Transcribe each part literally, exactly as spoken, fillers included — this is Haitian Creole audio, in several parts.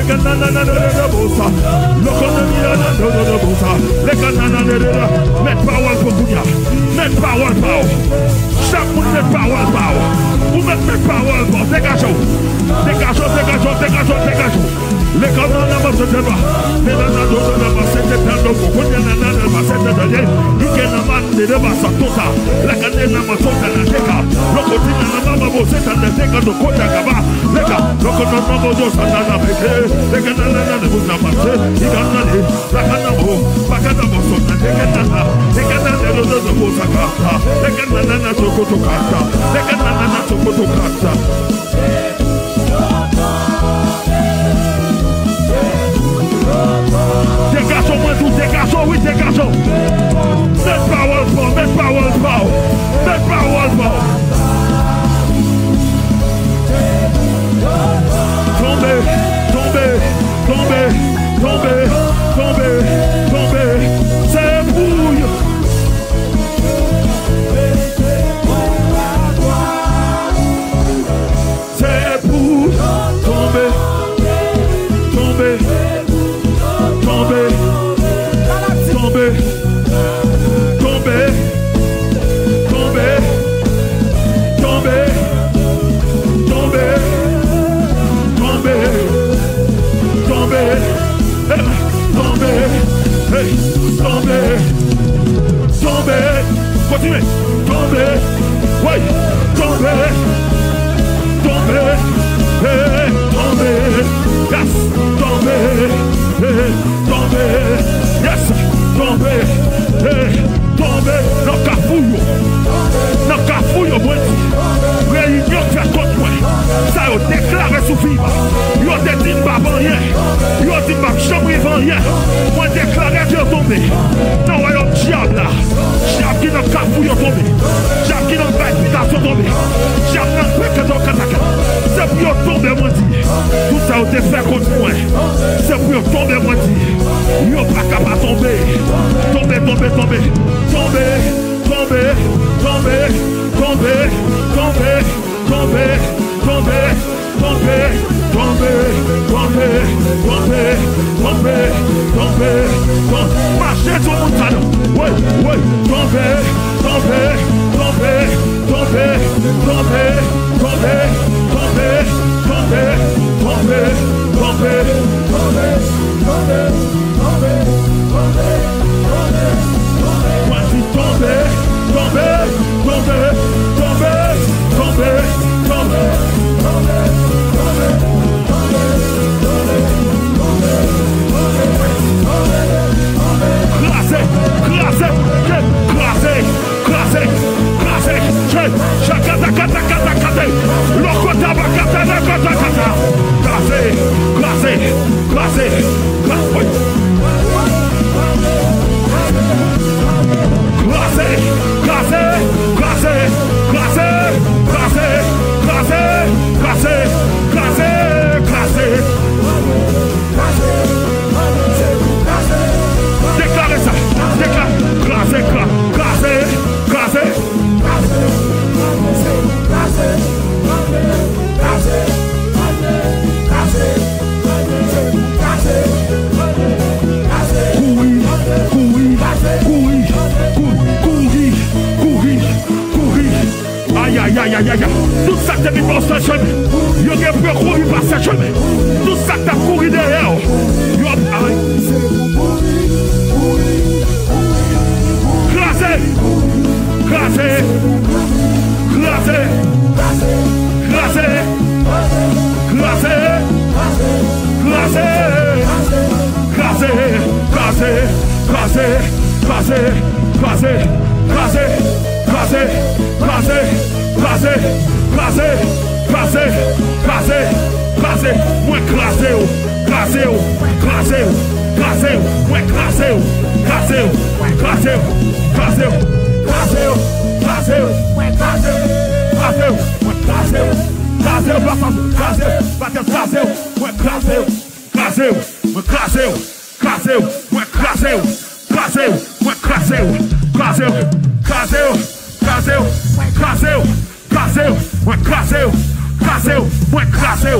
Mèt pawòl pa w kounye a. Mèt pawòl pa w. Chak moun mèt pawòl pa w. Ou mèt mèt pawòl pa w. Degaje w. Degaje w, degaje w, degaje w, degaje w. Lekanana masete ba. Nenana dodona masete tando kokonya nanana masete danye. Ikena mande de basa tota. Lekane na masota na teka. Lokoti na na mama boseta na teka dokota kaba. Leka, lokono mama dosa na na peke. Lekanana na na busa mase. Ikana de. Lakana bo. Bakana bo sota. Lekanana. Lekanana dododo bosakata. Lekanana na sokotokata. Lekanana na sokotokata. Degaje w, mwen di w, degaje w, wi, degaje w. Mèt pawòl pa w, mèt pawòl pa w, mèt pawòl pa w. Tonbe, tonbe, tonbe, tonbe, tonbe, tonbe. Se pou yo. Se pou tonbe, tonbe, tonbe, tonbe, tonbe, tonbe, tonbe, tonbe, tonbe, tonbe, tonbe, tonbe. Tonbe. Kontinye. Tonbe. Woy. Tonbe. Tonbe. Hey, tonbe. Yes. Tonbe. Hey, tonbe. Yes. Tonbe. Hey, tonbe. Nan kafou yo. Nan kafou yo, mwen di. Reyinyon fè kont mwen. Sa yo deklare sou fi m. Yo te di m p ap anyen. Yo di m p ap janm rive anyen. Mwen deklare ke yo tonbe. Nan wayòm dyab la. Dyab ki nan kafou yo tonbe. Dyab ki nan bay bitasyon tonbe. Dyab nan pèkèt yo kataka. Se pou yo tonbe, mwen di. Tout sa yo te fè kont mwen. Se pou yo tonbe, mwen di. Yo pa ka pa tonbe. Tonbe, tonbe, tonbe. Tonbe, tonbe, tonbe, tonbe, tonbe, tonbe, tonbe, tonbe, tonbe, tonbe, tonbe, tonbe, tonbe, tonbe. Mache sou moun sa yo. Woy, woy. Tonbe, tonbe, tonbe, tonbe, tonbe, tonbe, tonbe, tonbe, tonbe, tonbe, tonbe, tonbe. Mwen di tonbe, tonbe, tonbe, tonbe, tonbe, tonbe. Kraze, kraze, kraze. Kraze, kraze, che, chakata, kata, kata, kate. Lokota, bakata, lakata, kata. Kraze, kraze, kraze, kraze. Kraze, kraze, kraze, kraze. Deklare sa. Deklare. Kraze, kra-, kraze, kraze. Kouri, kouri, kouri, kouri, kouri, kouri, kouri. Ayayayayaya. Tout sa k te vin ba w sèchemen, yo gen pou yo kouri pa sèchemen. Tout sa k t ap kouri dèyè w, yo ap, ay. Kraze! Kraze! Kraze! Kraze! Kraze! Kraze! Kraze! Kraze! Kraze! Kraze! Kraze! Kraze! Kraze, kraze, kraze, kraze, kraze, kraze, kraze. Mwen kraze w, kraze w, kraze w, kraze w. Mwen kraze w, kraze w, kraze w, kraze w, kraze w, kraze w. Mwen kraze w, kraze w, kraze w, mwen kraze w, kraze w, kraze w, kraze w. Mwen kraze w, kraze w, mwen kraze w. Kraze w, mwen kraze w, kraze w, mwen kraze w, kraze w, kraze w, kraze w, mwen kraze w, kraze w, mwen kraze w, kraze w, mwen kraze w,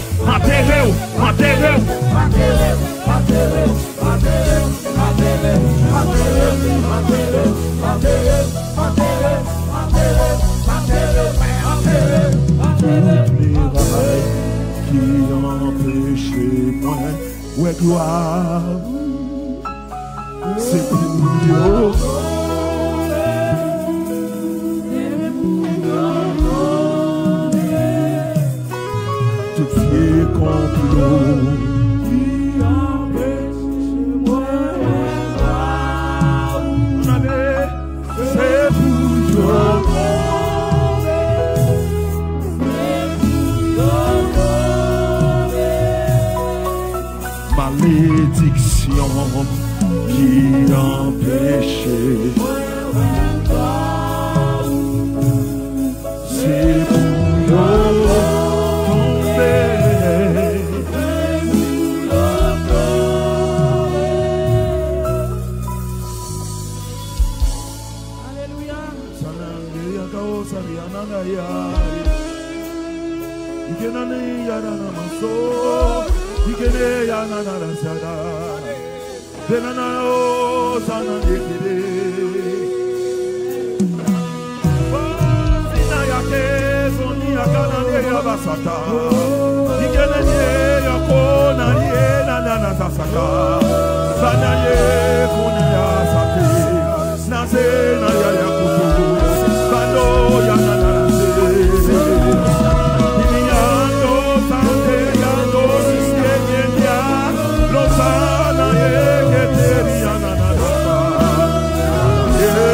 Antere w, antere w. Tout miray ki anpeche mwen wè glwa ou, se pou yo. Tout vye konplo ki anpeche mwen wè glwa ou, se pou yo tonbe. Malediksyon ki anpeche, se pou yo tonbe. Alelouya. Sanande ya kao sari anana ya. Ikenani ya nana maso. Ikene ya nana la sada. Denana o sanande kede. Basina ya ke zoni ya kanande ya basata. Ikenani ya konani ya nana saka. Sanaye kuni ya sate. Naze na yaya kutu. Bando ya na na se. Iniando sante yando siye yenya. Losana ye keteri ya na na na. Yeah.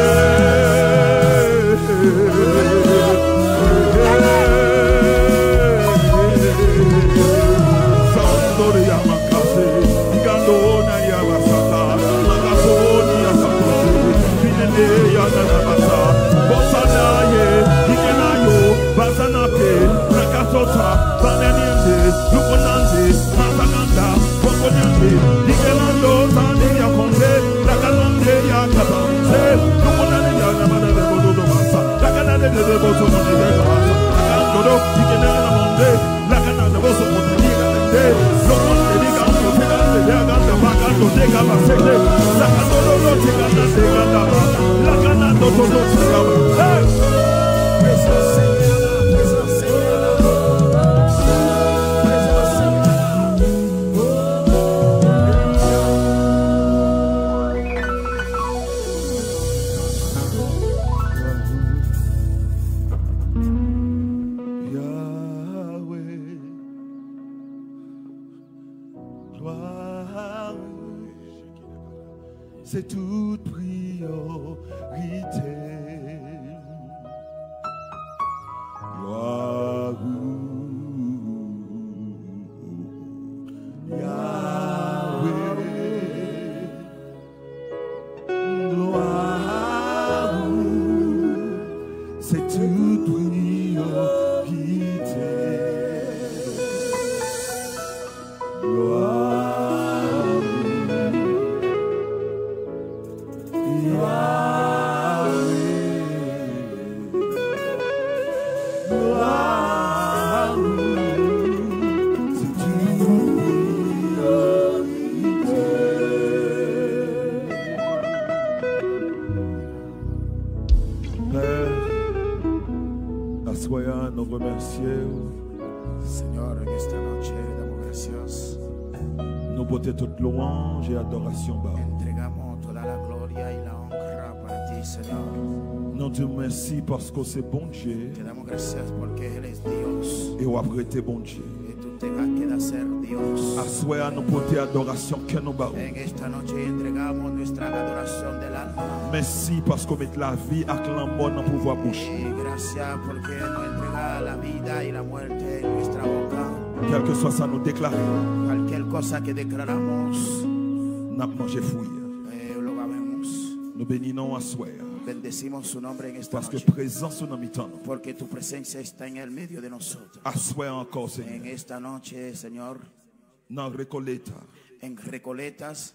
Sandori ya makase. Igando na ya basata. Makasoni ya satoshi. Binene ya na na basa. Bosana ye. Ikenayo. Basana pe. Nakasota. Bananiende. Lukonande. Masakanda. Bokonyande. Ikenando. Sani ya konde. Lakanande ya kabanse. Lukonande ya na madame bododo masa. Lakanande de bosono de masa. Lakandodo. Ikenando. Hey! Yahweh. Glwa ou, se tout priyorite. Glwa ou, Yahweh. Glwa ou, se tout priyorite. Glwa ou, Yahweh. Glwa ou, se tout priyorite. Pè, aswè a, nou remèsye w. Señor, en esta noche damos gracias. Nou pote tout lwanj e adorasyon ba w. Entregamos toda la gloria y la honra para ti, Señor. Nou di w mèsi paske w se Bondye. Te damos gracias porque eres Dios. E w ap rete Bondye. Y tú Te va a quedar ser Dios. Aswè a nou pote adorasyon kè nou ba ou. En esta noche entregamos nuestra adoración del alma. Mèsi paske w met lavi ak lanmò nan pouvwa bouch. Y gracias porque nos entrega la vida y la muerte en nuestra boca. Kèlkeswa sa nou deklare, Cualquier cosa que declaramos, n ap manje fwi. eh, lo comemos. Nou beni non w aswè a. Bendecimos su nombre en esta Paske noche. Prezans ou nan mitan nou. Porque tu presencia está en el medio de nosotros. Aswè a ankò, En Senyè, esta noche, Señor, nan Rekoleta, en Recoletas,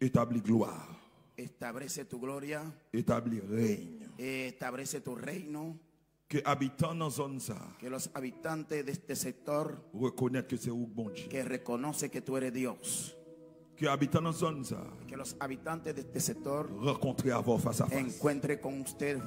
etabli glwa, establece tu gloria, etabli rèy. eh, establece tu reino, Ke abitan nan zòn sa a que los habitantes de este sector rekonèt ke se ou k Bondye. que reconoce que tú eres Dios, Ke abitan nan zòn sa a que los habitantes de este sector rankontre avè w fas a fas. encuentre con usted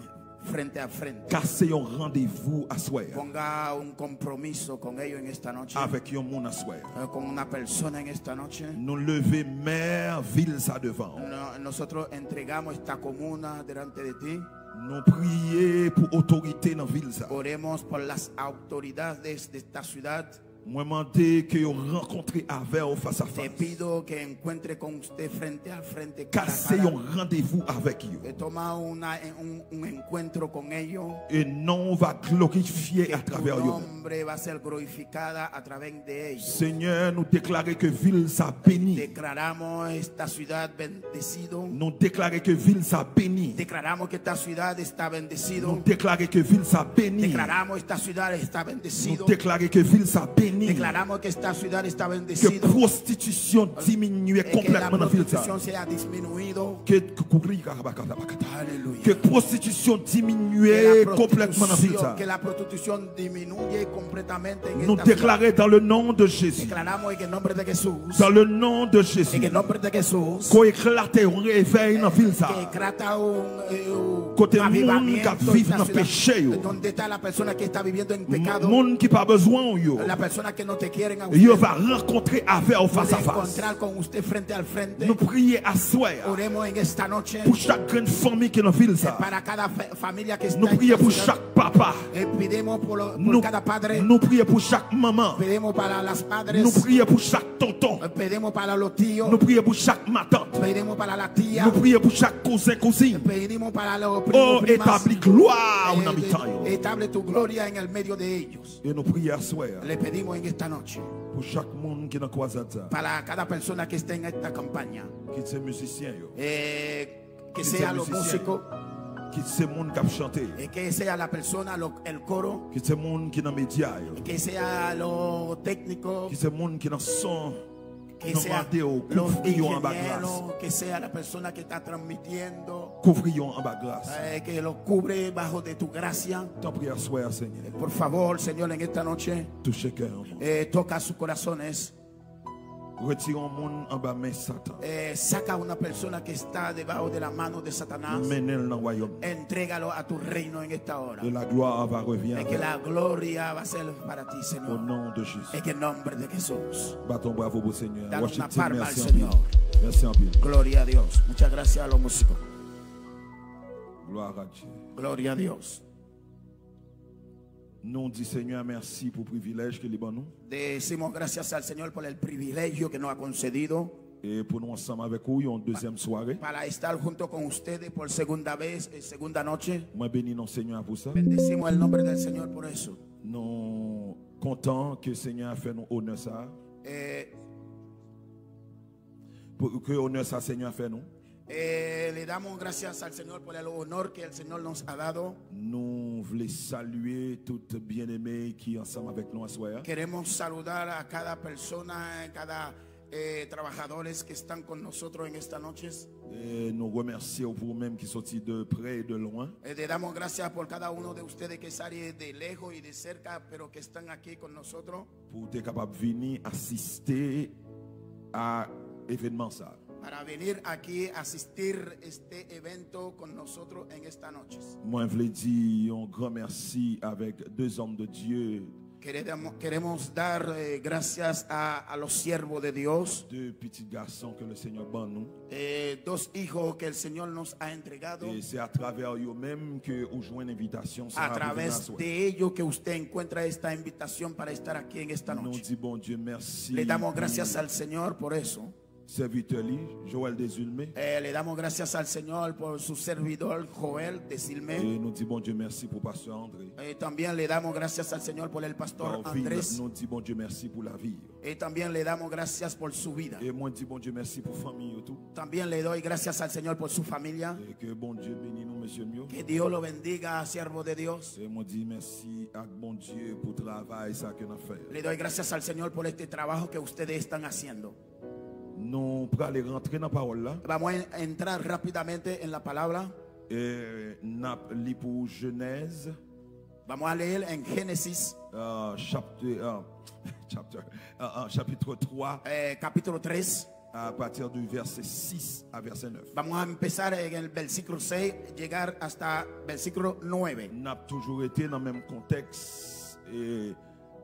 frente a frente. Kase yon randevou aswè a Ponga un compromiso con ellos en esta noche, avèk yon moun aswè a. eh, con una persona en esta noche. Nou leve mè vil sa devan w. No- nosotros entregamos esta comuna delante de ti. Nou priye pou otorite nan vil sa. Oremos por las autoridades de esta ciudad. Mwen mande ke yo rankontre avè w fas a Te fas. pido que encuentre con usted frente a frente. Cara a Kase cara. Yon randevou avèk yo. Eh, Toma una, un, un encuentro con ellos. E non w va glorifye Que tu atravè yo. nombre va a ser glorificada a través de ellos. Senyè, nou deklare ke vil sa beni. Declaramos esta ciudad bendecido. Nou deklare ke vil sa beni. Declaramos que esta ciudad está bendecido. Nou deklare ke vil sa beni. Declaramos esta ciudad está Nou bendecido. Deklare ke vil sa beni. Declaramos que esta ciudad está Ke bendecido. Pwostitisyon diminye Es que la konplètman nan vil sa. Prostitución sea disminuido. Ke kouri karabakatabakata. Aleluya. Ke pwostitisyon Que diminye la konplètman nan vil sa. prostitución, que la prostitución disminuye completamente en Nou esta ciudad. Deklare dans le nom de Jésus. Declaramos en el nombre de Jesús. Dans le nom de Jésus. En el nombre de Jesús. Ko eklate yon revèy nan vil sa. Que trata un, eh, un Kote moun avivamiento k ap viv en esta nan peche yo. Donde está la persona que está viviendo en pecado. Moun ki pa bezwen w yo. La persona que no te quieren a Yo usted. va rankontre avè w fas a Puede fas. Encontrar con usted frente al frente. Nou priye aswè a Oremos en esta noche. Pou chak grenn fanmi ki nan vil sa. Para cada fe- familia que está Nou en priye esta pou ciudad. Chak papa. Eh, pedimos por, lo- por Nou, cada padre. Nou priye pou chak manman. Pedimos para las padres. Nou priye pou chak tonton. Eh, Pedimos para los tíos. Nou priye pou chak matant. Pedimos para la tía. Nou priye pou chak kouzen kouzin. Pedimos para los Oh, primos, primas. Etabli glwa ou nan Eh, mitan yo. Estable tu gloria en el medio de ellos. E nou priye aswè a Le pedimos en esta noche Pou chak moun ki nan kwazad sa. Para cada persona que esté en esta campaña. Kit se mizisyen yo. Eh, que Kit se sea los mizisyen yo. Músicos, Kit se moun k ap chante. Eh, que sea la persona, lo- el coro, Kit se moun ki nan medya yo. Que sea los técnicos, Kit se moun ki nan son. Que Nou sea mande w los kouvri yo anba gras. Ingenieros, que sea la persona que está transmitiendo, Kouvri yo anba gras. Eh, que lo cubre bajo de tu gracia. Tanpri aswè a Senyè. Por favor, Señor, en esta noche, Touche kè an moun. Eh, toca sus corazones. Retire yon moun anba men Satan. Eh, saca a una persona que está debajo de la mano de Satanás. Mennen l nan wayòm. Entrégalo a tu reino en esta hora. E la gloire va revien Es que avè la l. Gloria va a ser para ti, Au Señor. Nom de Jésus. En el nombre de Jesús. Bat yon bravo pou Senyè. Dale Worship una team, palma al mèsi anpil. Señor. Mèsi anpil. Gloria a Dios. Muchas gracias a los músicos. Gloire à Dieu. Gloria a Dios. Nou di Senyè mèsi pou privilèj ke li ban nou. Decimos gracias al Señor por el privilegio que nos ha concedido E pou nou ansanm avèk ou yon dezyèm sware. Para estar junto con ustedes por segunda vez, eh, segunda noche. Mwen beni non Senyè a pou sa. Bendecimos el nombre del Señor por eso. Nou kontan ke Senyè a fè nou onè sa. Eh, Pou, ke onè sa Senyè a fè nou. Eh, le damos gracias al Señor por el honor que el Señor nos ha dado. Nou vle salye tout byeneme ki ansanm avèk nou aswè a. Queremos saludar a cada persona, cada eh, trabajadores que están con nosotros en esta noche. E nou remèsye w pou ou menm ki soti de prè e de lwen. Eh, le damos gracias por cada uno de ustedes que sale de lejos y de cerca, pero que están aquí con nosotros. Pou w te kapab vini asiste a evenman sa. Para venir aquí a asistir este evento con nosotros en esta noche. Mwen vle di yon gran mèsi avèk de zòm de Dye Queremos, queremos dar eh, gracias a, a los siervos de Dios. Deux petits garçons que le Seigneur ban nous. Eh, dos hijos que el Señor nos ha entregado. Et c'est à travers eux-mêmes que ou joint l'invitation. A través de ellos que usted encuentra esta invitación para estar aquí en esta noche. Nous disons Bon Dieu merci. Le damos gracias al Señor por eso. Serviteur li, Joël Desilmé. Eh, le damos gracias al Señor por su servidor Joel Desilmé. Et nous disons Bon Dieu merci pour Pasteur André. Eh, también le damos gracias al Señor por el pastor Andrés. Nous disons Bon Dieu merci pour la vie. Y también le damos gracias por su vida. Et moi, je dis Bon Dieu merci pour famille et tout. También le doy gracias al Señor por su familia. Et que Bon Dieu bénisse nous, monsieur Mio. Que Dios lo bendiga, siervo de Dios. Et moi, je dis merci à Bon Dieu pour le travail ça que nous fait. Le doy gracias al Señor por este trabajo que ustedes están haciendo. Nou prale rantre nan pawòl la. Vamos a entrar rápidamente en la palabra. E n ap li pou Jenèz. Vamos a leer en Génesis. Uh, chapter, uh, chapter, uh, uh, chapitre trois. Eh, capítulo tres. À partir du verset six à verset neuf. Vamos a empezar en el versículo seis, llegar hasta versículo nueve. N ap toujou rete nan menm kontèks e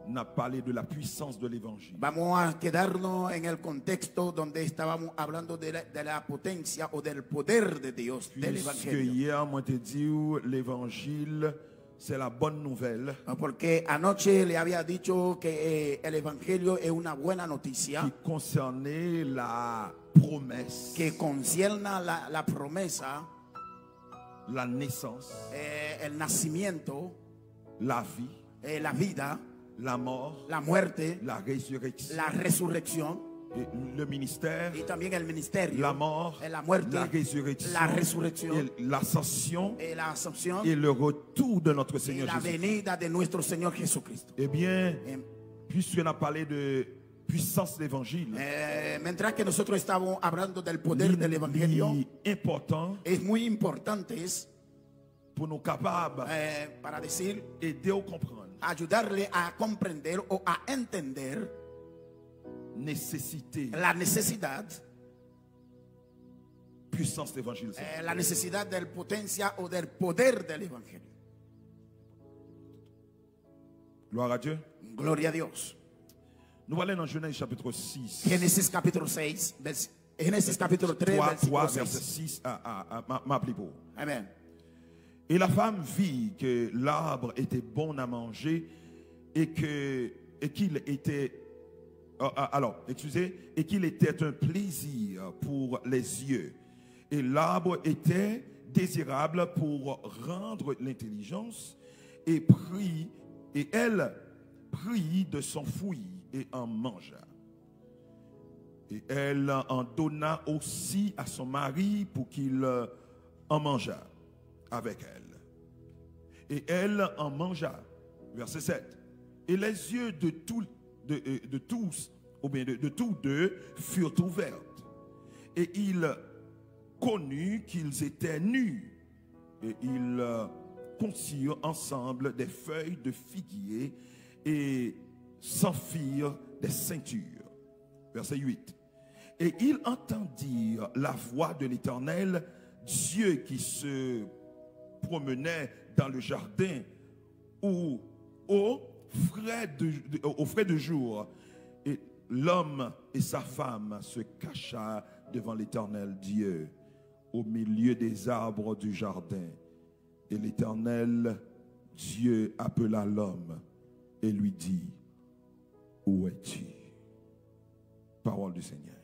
n ap pale de la puissance de l'évangile. Vamos a quedarnos en el contexto donde estábamos hablando de la, de la potencia o del poder de Dios, del Puisque evangelio. Hier mwen te di w levanjil c'est la bonne nouvelle. Porque anoche le había dicho que eh, el evangelio es una buena noticia Qui concernait la promesse, que concierne la, la promesa, la naissance, eh, el nacimiento, la vie, eh, la vida, la mort, la muerte, la résurrection, la resurrección et le ministère, y también el ministerio, la mort, eh, la muerte, la résurrection, la resurrección, et l'ascension eh, la ascensión et le retour de notre y Seigneur la Jésus-Christ. Venida de nuestro Señor Jesucristo. Eh bien, Em, puisque n ap pale de puissance de l'évangile, eh, mientras que nosotros estamos hablando del poder del evangelio, li enpòtan es muy importante pou nou kapab eh, para decir, ede w konprann ayudarle a comprender o a entender nesesite la necesidad, puissance de l'évangile. eh, la necesidad del potencia o del poder del evangelio. Gloire à Dieu. Gloria a Dios. Nou prale nan Jenèz chapitre six. Génesis capítulo seis, vers- Génesis capítulo tres, trois, versículo trois, verset seis. six à, à, à, m ap li pou ou. Amén. Et la femme vit que l'arbre était bon à manger et que et qu'il était euh, euh, alors, excusez, et qu'il était un plaisir pour les yeux. Et l'arbre était désirable pour rendre l'intelligence et prit et elle prit de son fruit et en mangea. Et elle en donna aussi à son mari pour qu'il euh, en mangeât avec elle. Et elle en mangea. Verset sept. Et les yeux de, tout, de, euh, de tous, ou bien de, de tous deux, furent ouvertes. Et il connut qu'ils étaient nus. Et ils euh, conçurent ensemble des feuilles de figuier et s'en firent des ceintures. Verset huit. Et ils entendirent la voix de l'Éternel, Dieu qui se promenait dans le jardin au, au frais de, au frais de jour. Et l'homme et sa femme se cacha devant l'Éternel Dieu au milieu des arbres du jardin. Et l'Éternel Dieu appela l'homme et lui dit, où es-tu? Parole du Seigneur.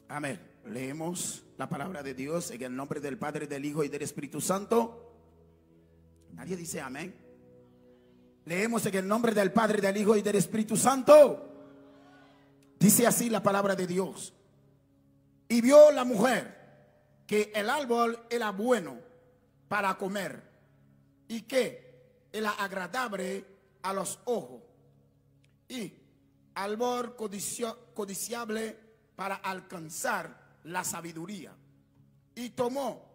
Amén. Leemos la palabra de Dios en el nombre del Padre, del Hijo y del Espíritu Santo. Nadie dice amén. Leemos en el nombre del Padre, del Hijo y del Espíritu Santo. Dice así la palabra de Dios. Y vio la mujer que el árbol era bueno para comer y que era agradable a los ojos y árbol codicio- codiciable para alcanzar la sabiduría. Y tomó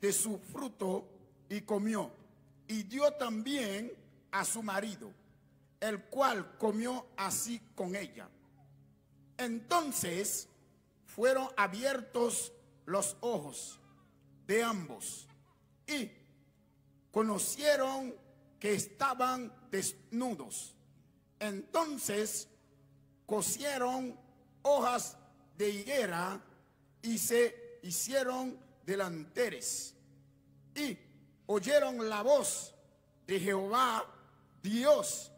de su fruto y comió, y dio también a su marido, el cual comió así con ella. Entonces fueron abiertos los ojos de ambos y conocieron que estaban desnudos. Entonces cosieron hojas de higuera y se hicieron delanteres, y oyeron la voz de Jehová Dios,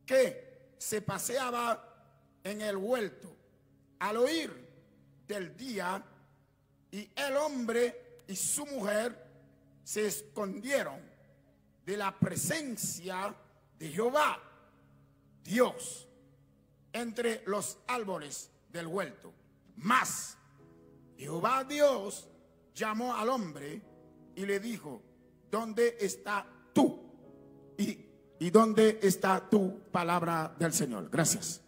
que se paseaba en el huerto al oir del día, y el hombre y su mujer se escondieron de la presencia de Jehová Dios entre los árboles del huerto. Mas Jehová Dios llamó al hombre y le dijo: ¿Dónde está tú? ¿Y, y dónde está tú? Palabra del Señor. Gracias.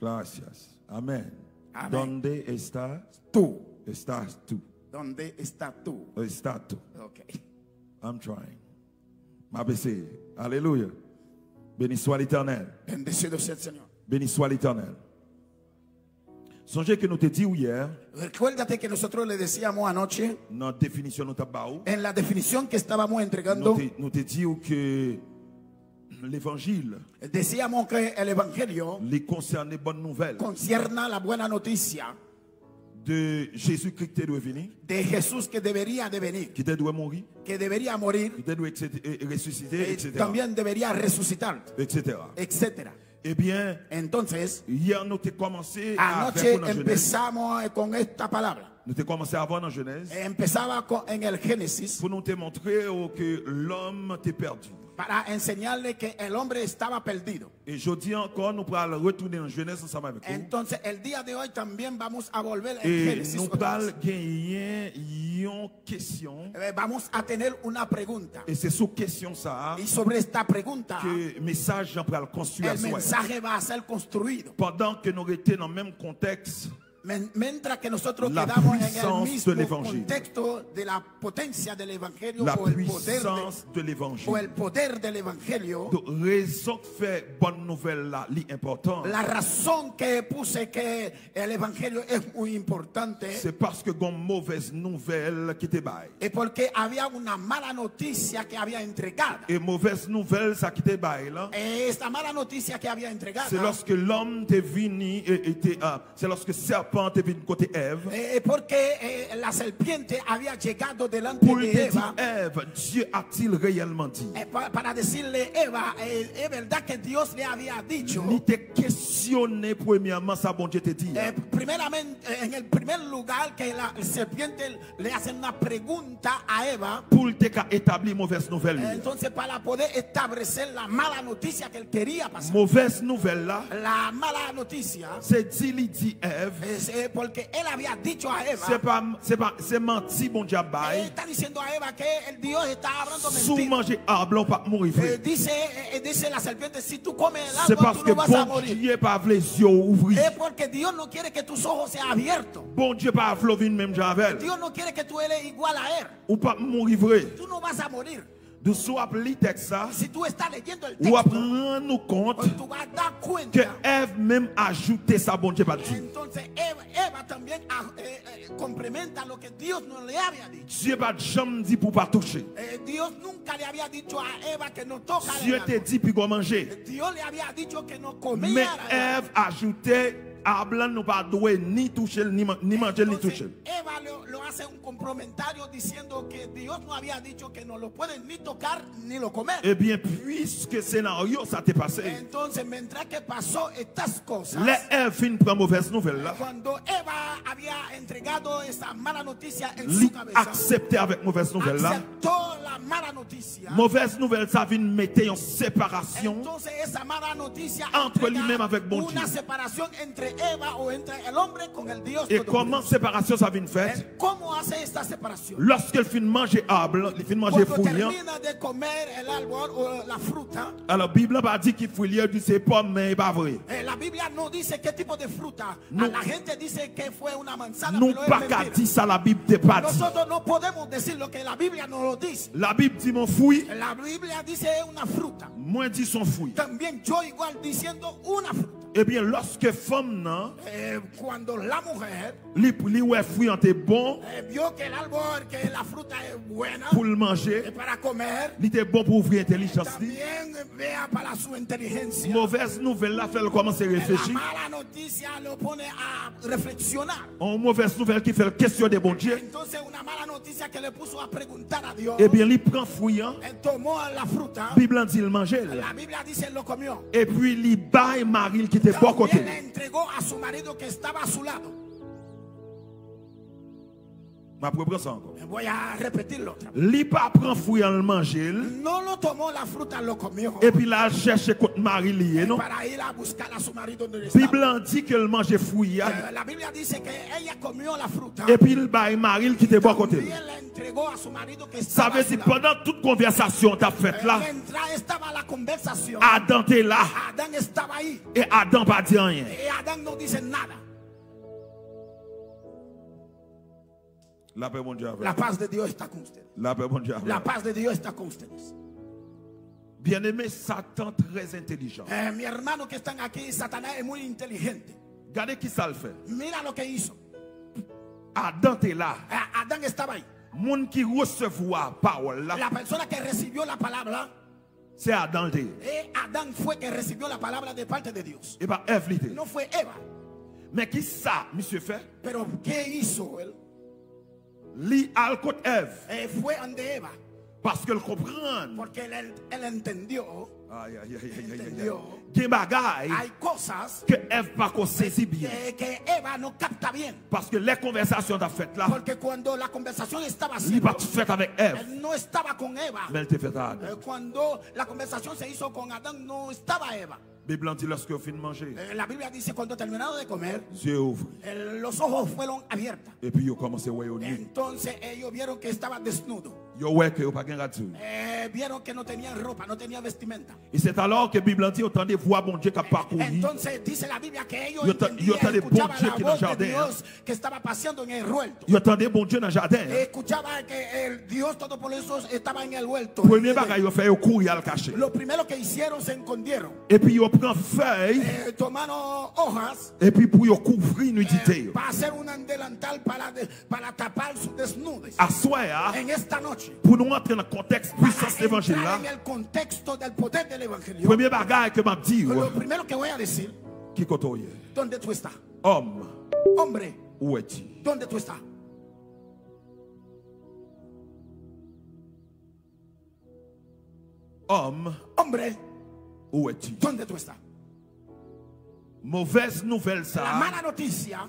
Gracias. Amén. Amén. ¿Dónde estás? Tú. Estás tú. ¿Dónde está tú? Estás tú. Ok. I'm trying. M ap eseye. Alelouya. Beni swa Letènèl. Bendecido sea el Señor. Beni swa Letènèl. Sonje ke nou te di w yè, Recuérdate que nosotros le decíamos anoche nan definisyon nou t ap ba ou, en la definición que estábamos entregando, nou te, nou te di w ke levanjil, decíamos que el evangelio li konsène bòn nouvèl concierna la buena noticia de Jezi Kris ki te dwe vini, de Jesús que debería de venir, ki te dwe mouri, que debería morir, ki te dwe ekse- e- e resisite, eh, etsetera. También debería resucitar, Etsetera. etcétera. Ebyen, Entonces, yè nou te kòmanse avèk anoche ou nan Jenèz. Empezamos eh, con esta palabra. Nou te kòmanse avan nan Jenèz. Eh, Empezaba con, en el Génesis Pou nou te montre w ke lòm te pèdi. Para enseñarle que el hombre estaba perdido. E jodi ankò, nou pral retounen nan Jenèz ansanm avèk ou. Entonces, el día de hoy también vamos a volver en E Génesis nou otra pral vez. Genyen yon kesyon. Eh, Vamos a tener una pregunta. E se sou kesyon sa a Y sobre esta pregunta, ke mesaj jan pral konstwi el aswè. Mensaje va a ser construido. Pandan ke nou rete nan menm kontèks, Men- Mientras que nosotros La quedamos en el puissance de mismo l'évangile. Contexto de la potencia del evangelio la o el poder de- puissance de o l'évangile. El poder del evangelio. Donk, rezon k fè bòn nouvèl la li enpòtan, La razón que puse que el evangelio es muy importante se paske gon movèz nouvèl ki te bay. Es porque había una mala noticia que había entregada. E movèz nouvèl sa ki te bay la, Esta mala noticia que había entregada se lòske lòm te vini e, e te, ah, se lòske sèpan te vin kote Èv eh, es porque eh, la serpiente había llegado delante pou l de te di Eva Èv, Dieu a-t-il réellement dit? eh, pa- para decirle, Eva, eh, es verdad que Dios le había dicho. Li te kesyone premyèman sa Bondye te di a. Eh, primeramente, eh, en el primer lugar, que la serpiente le hace una pregunta a Eva, Pou l te ka etabli movèz nouvèl li. entonces para poder establecer la mala noticia que él quería pasar. Movèz nouvèl la, La mala noticia se di li di Èv, es eh, porque él había dicho a Eva, se pa, se pa, se manti Bondye ap él bay, está diciendo a Eva que el Dios está hablando si w mentira. Manje ab la, w p ap mouri Eh, vre. Dice, eh, dice la serpiente, si tú comes el Se árbol, tú paske no vas a morir. Bondye pa vle zye w ouvri. Es porque Dios no quiere que tus ojos sean abiertos. Bondye pa vle w vin menm jan avè l. Dios no quiere que tú eres igual a él. Ou p ap mouri vre. Tú no vas a morir. Dou si w ap li tèks sa, Si tú estás leyendo el w ap texto, rann ou kont pues tú vas a dar ke cuenta. Èv menm ajoute sa Bondye pa t di. Entonces Eva, Eva también ah, eh, eh, complementa lo que Dios no le había dicho. Dye pa t janm di pou w pa touche. Eh, Dios nunca le había dicho a Eva que no tocara el Dye te árbol. Di piga w manje. Dios le había dicho que no Men comiera el árbol. Èv ajoute, ab la nou pa dwe ni touche l, ni, man- ni manje l, ni Entonces, touche l. Eva lo, lo hace un complementario diciendo que Dios no había dicho que no lo pueden ni tocar ni lo comer. Ebyen, piske senaryo sa te pase, Entonces, mientras que pasó estas cosas, lè Èv fin pran movèz nouvèl la, cuando Eva había entregado esa mala noticia en li su cabeza, aksepte avèk movèz nouvèl la, aceptó la mala noticia. Movèz nouvèl sa vin mete yon separasyon Entonces esa mala noticia entre entrega lui-même avec Bondye. Una separación entre Eva o entre el hombre con el Dios E kòman Todopoderoso. Separasyon sa vin fèt? Él, ¿Cómo hace esta separación? Lòske l fin manje ab, li fin manje Cuando fwi an. Termina de comer el árbol o la fruta, Alò, Bib la pa di ki fwi li ye, li di se pòm, men e pa vre. Eh, la Biblia no dice qué tipo de fruta. Nou- La gente dice que fue una manzana, Nou pero es pa ka mentira. Di sa Labib te pa di. Nosotros no podemos decir lo que la Biblia no lo dice. Labib di m on fwi, La Biblia dice es una fruta. Mwen di s on fwi. También yo igual diciendo una fruta. Ebyen, lòske fanm nan, Eh, cuando la mujer li, li wè fwi an te bon eh, vio que el árbol, que la fruta es buena pou l manje, eh, para comer, li te bon pou ouvri entèlijans li. También vea para su inteligencia. Movèz nouvèl la fè l kòmanse La reflechi. Mala noticia lo pone a reflexionar. Yon movèz nouvèl ki fè l kesyone Bondye. Entonces una mala noticia que le puso a preguntar a Dios. Ebyen, li pran fwi an. Él tomó la fruta. Bib lan di l manje l. La Biblia dice lo comió. Epi li bay mari l ki te bò kote También l. Le entregó a su marido que estaba a su lado. M ap repran sa ankò. Voy a repetirlo otra vez. Li pa pran fwi an, l manje l. No lo tomó la fruta, lo comió. Epi l al chèche kot mari li ye, non? Para ir a buscar a su marido donde Bib estaba. Lan di ke l manje fwi a. Eh, La Biblia dice que ella comió la fruta. Epi l bay mari l ki te bò kote l. También le entregó a su marido que Sa estaba vle a su di, lado. Pandan tout konvèsasyon t ap fèt la, Mientras estaba la conversación, Adan te la. Adán estaba ahí. E Adan pa di anyen. Y Adán no dice nada. Lapè Bondye avè La w. Paz de Dios está con ustedes. Lapè Bondye avè La w. Paz de Dios está con ustedes. Byeneme, Satan trè entelijan. Eh, mi hermano que están aquí, Satanás es muy inteligente. Gade ki sa l fè. Mira lo que hizo. Adan te la. Eh, Adán estaba ahí. Moun ki resevwa pawòl la, La persona que recibió la palabra, se Adan l te ye. eh, Adán fue que recibió la palabra de parte de Dios. E pa Èv li te ye. No fue Eva. Men ki sa misye fè? Pero ¿qué hizo él? Li al kot Èv. Eh, fue ante Eva. Paske l konprann. Porque él, él entendió. Ay, ay, ay, ay, ay, ay, ay. Entendió. Gen bagay Hay cosas ke Èv pa ko sezi byen. que, que Eva no capta bien. Paske lè konvèsasyon t ap fèt la, Porque cuando la conversación estaba li haciendo, pa t fèt avèk Èv, él no estaba con Eva. Men l te fèt a Adan. Eh, Cuando la conversation se hizo con Adán, no estaba Eva. Bib lan di lòske yo fin manje, Eh, La Biblia dice, cuando terminaron de comer, zye yo ouvri. eh, los ojos fueron abiertas. Epi yo kòmanse wè yo ni. Entonces ellos vieron que estaba desnudo. Yo wè ke yo pa gen rad sou yo. Eh, vieron que no tenían ropa, no tenían vestimenta. E se alò ke Bib lan di yo tande vwa Bondye k ap pakouri. Entonces dice la Biblia que ellos Yo ta- yo entendían, tande escuchaban Bondye la ki nan voz de jaden an. Dios que estaba paseando en el huerto. Yo tande Bondye nan jaden an. Escuchaba que el Dios Todopoderoso estaba en el huerto. Premye bagay yo fè, yo kouri al kache. Lo primero que hicieron, se escondieron. Epi yo pran fèy, Eh, tomaron hojas epi pou yo kouvri nidite yo. Para hacer un delantal para, de- para tapar su desnudez. Aswè a, En esta noche, pou nou antre nan kontèks para pwisans levanjil la, entrar en el contexto del poder del evangelio, premye bagay ke m ap di w, lo primero que voy a decir, ki kote w ye? ¿Dónde tú estás? Òm, Hombre, ou wè ti. ¿Dónde tú estás? Òm, Hombre, ou wè ti. ¿Dónde tú estás? Movèz nouvèl La sa a mala noticia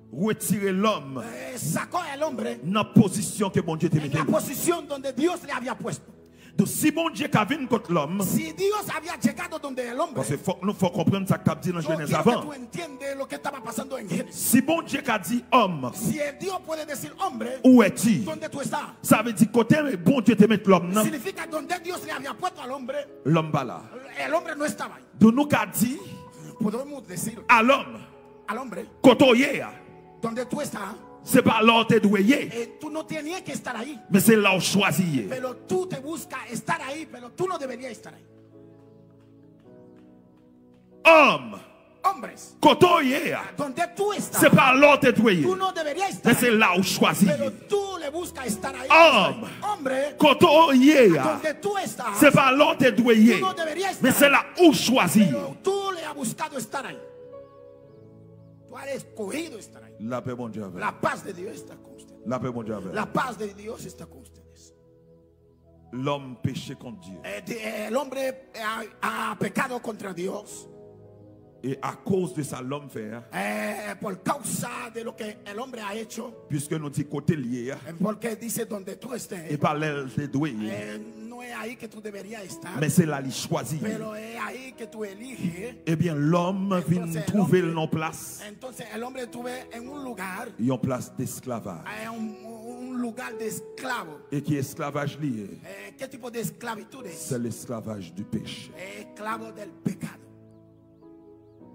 retire lòm eh, sacó al hombre nan pozisyon ke Bondye te en mete la li. Posición donde Dios le había puesto. Donk, si Bondye ka vin kot lòm, Si Dios había llegado donde el hombre, paske fòk nou fò konprann sa k t ap di nan yo Jenèz quiero que avan. Tú entiendes lo que estaba pasando en Génesis. Si Bondye ka di òm, Si el Dios puede decir hombre, ou wè ti. ¿Dónde tú estás? Sa vle di kote Bondye te met lòm nan, Significa donde Dios le había puesto al hombre, lòm pa la. El hombre no estaba ahí. Donk, nou ka di, Podemos decir a lòm, al hombre, kote w ye a, ¿Dónde tú estás? Se pa la w te dwe ye, Eh, tú no tenías que estar ahí, men se la w chwazi ye. Pero tú te buscas estar ahí, pero tú no deberías estar ahí. Òm, Hombres, kote w ye a, donde tú estás, se pa la w te dwe ye, tú no deberías estar men se ahí, la w chwazi Pero ye. Tú le buscas estar ahí. Òm, Hombre, kote w ye a, donde tú estás, se pa la w te dwe ye, tú no deberías men estar se la ou chwazi ye. Pero tú le has buscado estar ahí. Tú has escogido estar ahí. Lapè Bondye avè w. La paz de Dios está con ustedes. Lapè Bondye avè w. La paz de Dios está con ustedes. Lòm peche kont Dye. Eh, de- el hombre ha, ha pecado contra Dios. E akoz de sa lòm fè a, Eh, por causa de lo que el hombre ha hecho, piske nou di kote l ye a, eh, porque dice donde tú estés, e pa la l te dwe ye, eh, no es ahí que tú deberías estar, men se la li chwazi ye. Pero es ahí que tú eliges. Ebyen, lòm vin Entonces, el twouve l hombre- nan yon plas, Entonces el hombre estuvo en un lugar, yon plas desklavaj. En un, un lugar de esclavo. E ki esklavaj li ye? Eh, ¿Qué tipo de esclavitud es? Se lesklavaj di peche. Es esclavo del pecado.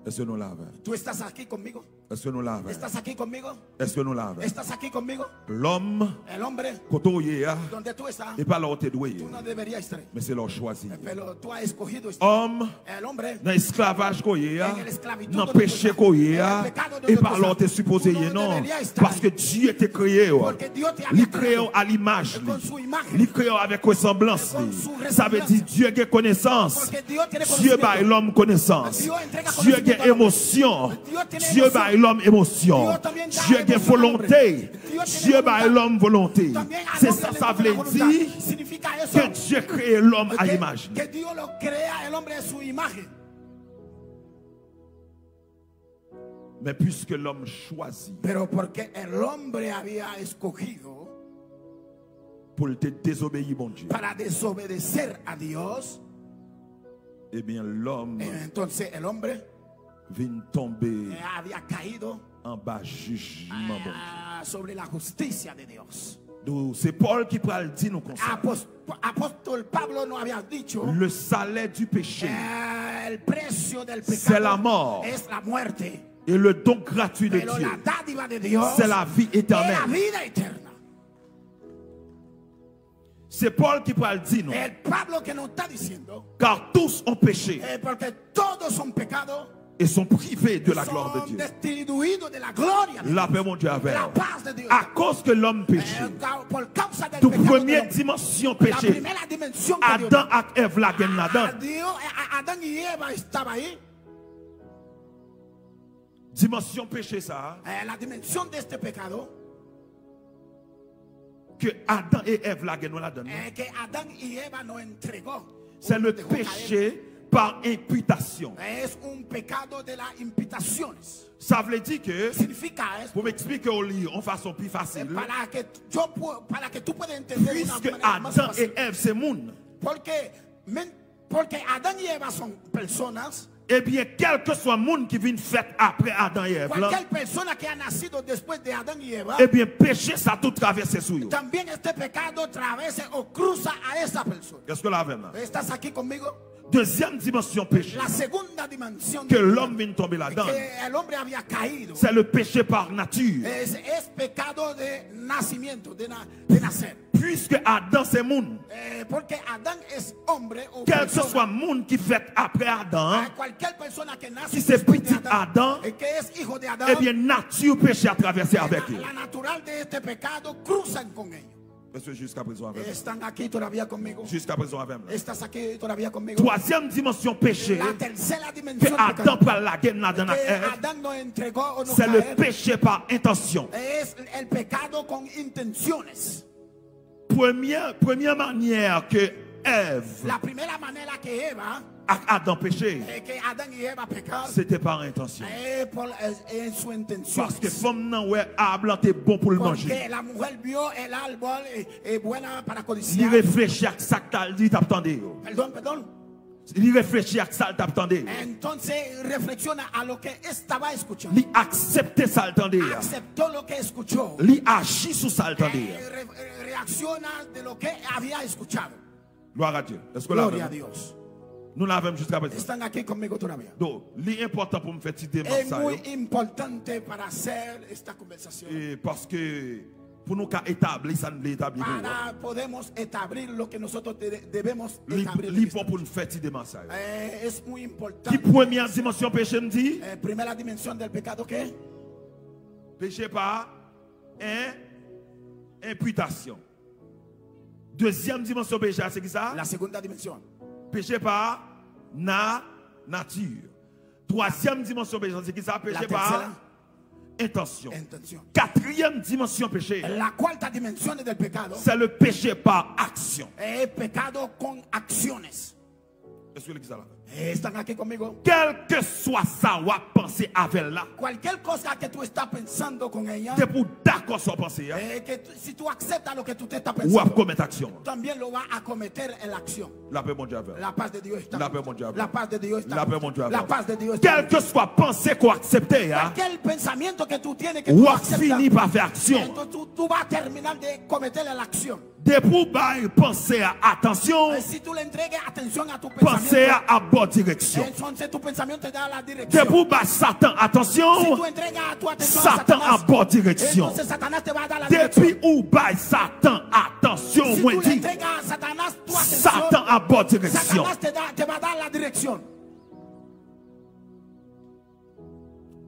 Èske nou la avè m? ¿Tú estás aquí conmigo? Èske nou la avè m? ¿Estás aquí conmigo? Èske nou la avè m? ¿Estás aquí conmigo? Lòm, el hombre, kote w ye a, donde tú estás, e pa la w te dwe ye. Tú no deberías estar ahí. Men se la w chwazi ye. Pero tú has escogido estar. Òm, el hombre, nan esklavaj ke w ye a, en el esclavitud nan peche ke w ye a, e pa la w te sipoze ye non. Paske Dye te kreye w. Porque Dios te había creado. Li kreye w a limaj li. Con su imagen. Li kreye w avèk resanblans li. Con su resemblance. Sa vle di Dye gen konesans. Porque Dios tiene conocimiento. Dye bay lòm konesans. Dios entrega conocimiento al hombre. Dye gen emosyon. Dios tiene emoción. Dye bay lòm emosyon. Dios también da emoción al hombre. Dye gen volonte. Dios tiene voluntad. Dye bay lòm volonte. También al hombre le da una voluntad. Se sa sa vle di. Significa eso. Ke Dye kreye lòm a imaj li. Que, que Dios lo crea el hombre a su imagen. Men piske lòm chwazi. Pero porque el hombre había escogido. Pou l te dezobeyi Bondye. Para desobedecer a Dios. Ebyen, lòm. Eh, entonces el hombre. Vin tonbe. Eh, había caído. Anba jijman Bondye. Ah, sobre la justicia de Dios. Donk, se Pòl ki pral di nou konsa. Apos-, apóstol Pablo nos había dicho, le salaire du péché, eh, el precio del pecado, c'est la mort, es la muerte. Et le don gratuit de Dieu, pero la dádiva de Dios, c'est la vie éternelle. Es la vida eterna. Se Pòl ki pral di nou. El Pablo que nos está diciendo, car tous ont péché, eh, porque todos son pecado, et sont privés de la gloire de Dieu. Son destituidos de la gloria de Dios. Lapè Bondye avè w. La paz de Dios. Akoz ke lòm peche, eh, ca-, por causa del pecado del hombre, donk premye dimansyon peche, la primera dimensión que Dios, Adan ak Èv la gen ladan. Dios, a-, Adán y Eva estaba ahí. Dimansyon peche sa a, eh, la dimensión de este pecado, ke Adan e Èv lage nou ladan l, eh, que Adán y Eva nos entregó, se le péché par imputation. Es un pecado de las imputaciones. Sa vle di ke, significa esto, pou m eksplike w li yon fason pi fasil, eh, para que yo pu-, para que tú puedas entender de una manera más fácil. Piske Adan e Èv se moun, porque men-, porque Adán y Eva son personas. Ebyen, kèlkeswa moun ki vin fèt apre Adan e Èv la, cualquier persona que ha nacido después de Adán y Eva, ebyen, peche sa tou travèse sou yo. También este pecado travese o cruza a esa persona. Èske w la avè m la? ¿Estás aquí conmigo? Dezyèm dimansyon peche, la segunda dimensión, ke lòm vin tonbe ladan l, que el hombre había caído, c'est le péché par nature. Es, es pecado de nacimiento, de na-, de nacer. Piske Adan se moun, eh, porque Adán es hombre o persona, kèlkeswa moun ki fèt apre Adan, a cualquier persona que nace después de Adán, ki se pitit Adan, eh, que es hijo de Adán, ebyen, nati peche a travèse avèk yo. La, la natural de este pecado cruzan con ellos. Èske jiskaprezan w avè m? ¿Están aquí todavía conmigo? Jiskaprezan w avè m la? ¿Estás aquí todavía conmigo? Twazyèm dimansyon peche, la tercera dimensión, ke Adan pral lage n ladan l ak Èv, que Adán nos entregó o nos trae, c'est le péché par intention. Es el pecado con intenciones. Premye, premye manyè ke Èv, la primera manera que Eva, ak Adan peche, eh, que Adán y Eva pecar, se te pa entansyon. Eh, por, eh, en su intención. Paske fanm nan wè ab lan te bon pou l manje. Porque la mujer vio el árbol, eh, eh, buena para codiciar. Li reflechi ak sa k ta, li t ap tande yo. Perdón, perdón. Li reflechi ak sa l t ap tande yo. Entonces reflexiona a lo que estaba escuchando. Li aksepte sa l tande a. Aceptó lo que escuchó. Li aji sou sa l tande a. Eh, re-, re-, reacciona de lo que había escuchado. Gloire à Dieu. Èske w la avè m? Gloria a Dios. Nou la avè m jiskaprezan? ¿Están aquí conmigo todavía? Donk, li enpòtan pou m fè ti demach sa yo. Es muy importante para hacer esta conversación. E paske pou nou ka etabli sa n vle etabli pou ou a. Para podemos establir lo que nosotros de-, debemos establir. Li, li bon pou n fè ti demach sa yo. Eh, es muy importante. Ki premye dimansyon peche m di? Eh, primera dimensión del pecado, ¿qué? Peche pa en, enpitasyon. Dezyèm dimansyon peche a se kisa? La segunda dimensión. Peche pa na, nati. Twazyèm dimansyon peche a se kisa? Peche pa entansyon. La tercera. Entansyon. Katriyèm dimansyon peche, la cuarta dimensión del pecado, c'est le péché par action. Es pecado con acciones. Èske legliz la la? ¿Están aquí conmigo? Kèlkeswa sa w ap panse avè l la. Cualquier cosa que tú estás pensando con ella, depi w dakò sa w panse a, eh, que tú, si tú aceptas lo que tú te estás pensando, w ap komèt aksyon an. También lo va a cometer en la acción. Lapè Bondye avè w. La paz de Dios está. Lapè Bondye avè w. La paz de Dios está. Lapè Bondye avè w. La paz de Dios está. Kèlkeswa panse ke w aksepte a, cualquier pensamiento que tú tienes que tú aceptas, w ap fini pa fè aksyon an. Entonces tú, tú vas a terminar de cometer la acción. Depi w bay panse a atansyon, eh, si tú le entregas atención a tu pensamiento, panse a ap ba w direksyon. Entonces tu pensamiento te da la dirección. Depi w bay Satan atansyon, si tú entregas a tu atención a Satan Satanás, ap ba w direksyon. Entonces Satanás te va a dar la dirección. Depi ou bay Satan atansyon, si mwen tú le di, entregas a Satanás tu atención, Satan ap ba w direksyon. Satanás te da, te va a dar la dirección.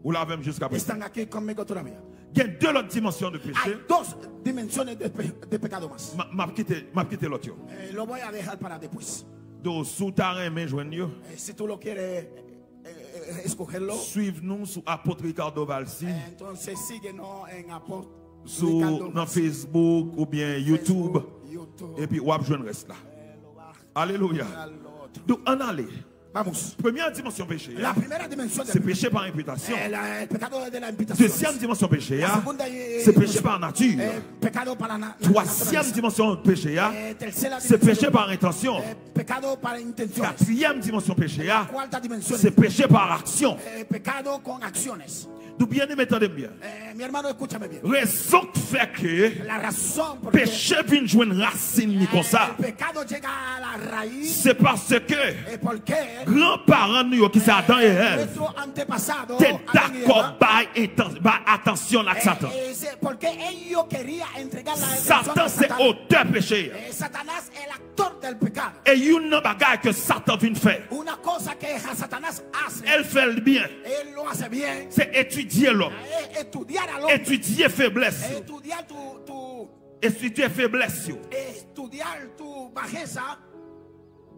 Ou la avè m jiska prezan? Están aquí conmigo todavía. Gen de lòt dimansyon de peche. Hay dos dimensiones de pe-, de pecado más. M a, m ap kite, m ap kite lòt yo. Eh, lo voy a dejar para después. Donk, si w ta renmen jwenn yo, eh, si tú lo quieres, eh, eh, eh, escogerlo, suiv nou sou Apot Ricardo Valcy, eh, entonces síguenos en Apot Ricardo Valcy, sou, nan Facebook oubyen YouTube, Facebook, YouTube. Epi w ap jwenn rès la. Eh, lo va a, alelouya, al otro. Donk, ann ale. Vamos. Premye dimansyon peche a, la primera dimensión del, se peche pa enpitasyon. Eh, la, el pecado de la imputación. Dezyèm dimansyon peche a, la segunda, eh, se peche pa nati. Eh, pecado para la na-, na-, naturaleza. Twazyèm dimansyon peche a, eh, tercera dimensión, se peche pa entansyon. Eh, pecado para intenciones. Katriyèm dimansyon peche a, la cuarta dimensión, se peche pa aksyon. Eh, pecado con acciones. Donk, byeneme, tande m byen. Eh, mi hermano, escúchame bien. Rezon k fè ke, la razón por qué, peche vin jwenn rasin li, eh, konsa, el pecado llega a la raíz, se paske, eh, porque, granparan nou yo, ki se, eh, Adan e Èv, nuestro antepasado, te, Adán y Eva, dakò bay entan-, bay atansyon ak, eh, Satan. Eh, se, porque ellos querían entregar la atención a Satanás. Satan se otè peche a. Eh, Satanás es el autor del pecado. E youn nan bagay ke Satan vin fè, una cosa que Satanás hace, el fè l byen, él lo hace bien, se etidye lòm, es estudiar al hombre, etidye feblès yo, estudiar tu, tu, etidye feblès yo, estudiar tu bajeza,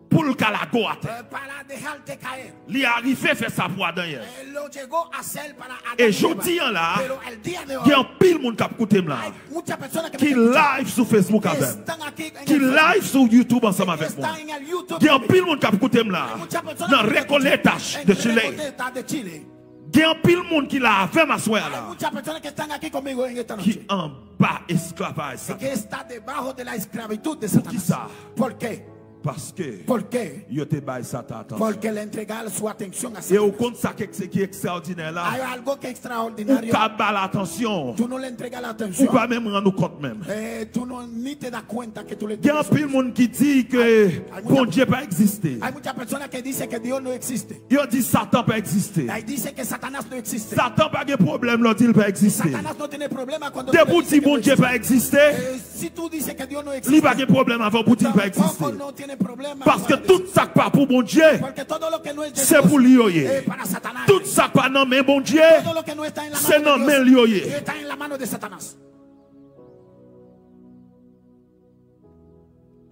pou l ka lage w atè, eh, para dejarte caer. Li arive fè sa pou Adan e Èv. Él lo llegó a hacer para Adán y Eva. E jodi a la, pero el día de hoy, gen anpil moun k ap koute m la, hay muchas personas que me están escuchando, ki live sou Facebook avè m, están aquí en el Facebook, ki live sou YouTube ansanm avèk mwen. Están en el YouTube también. Gen anpil moun k ap koute m la, hay muchas personas que me están escuchando, nan Recoleta de Chile, en Recoleta de Chile. Gen anpil moun ki la avè m aswè a la, hay muchas personas que están aquí conmigo en esta noche, ki anba esklavaj Satan. Que está debajo de la esclavitud de Satanás. Poukisa? ¿Por qué? Paske, porque, yo te bay Satan atansyon. Porque le entrega su atención a Satanás. E ou konn sa ki, ki ekstraòdinè la? Hay algo que es extraordinario. Ou ka ba l atansyon. Tú no le entregas la atención. Ou pa menm rann ou kont menm. Eh, tú no, ni te das cuenta que tú le entregas. Gen anpil moun ki di ke, hay, hay mucha, Bondye pa egziste. Hay muchas personas que dicen que Dios no existe. Yo di Satan pa egziste. Ahí dice que Satanás no existe. Satan pa gen pwoblèm lè w di l pa egziste. Satanás no tiene problema cuando tú le dices que no existe. Depi w di Bondye pa egziste, eh, si tú dices que Dios no existe, li pa gen pwoblèm avè w pou w di l pa egziste. Tampoco no tiene problema para decir. Paske tout sa k pa pou Bondye, porque todo lo que no es de Dios, se pou li yo ye. Eh, para Satanás. Tout sa k pa nan men Bondye, todo lo que no está en la mano de Dios, se nan men l yo ye. Está en la mano de Satanás.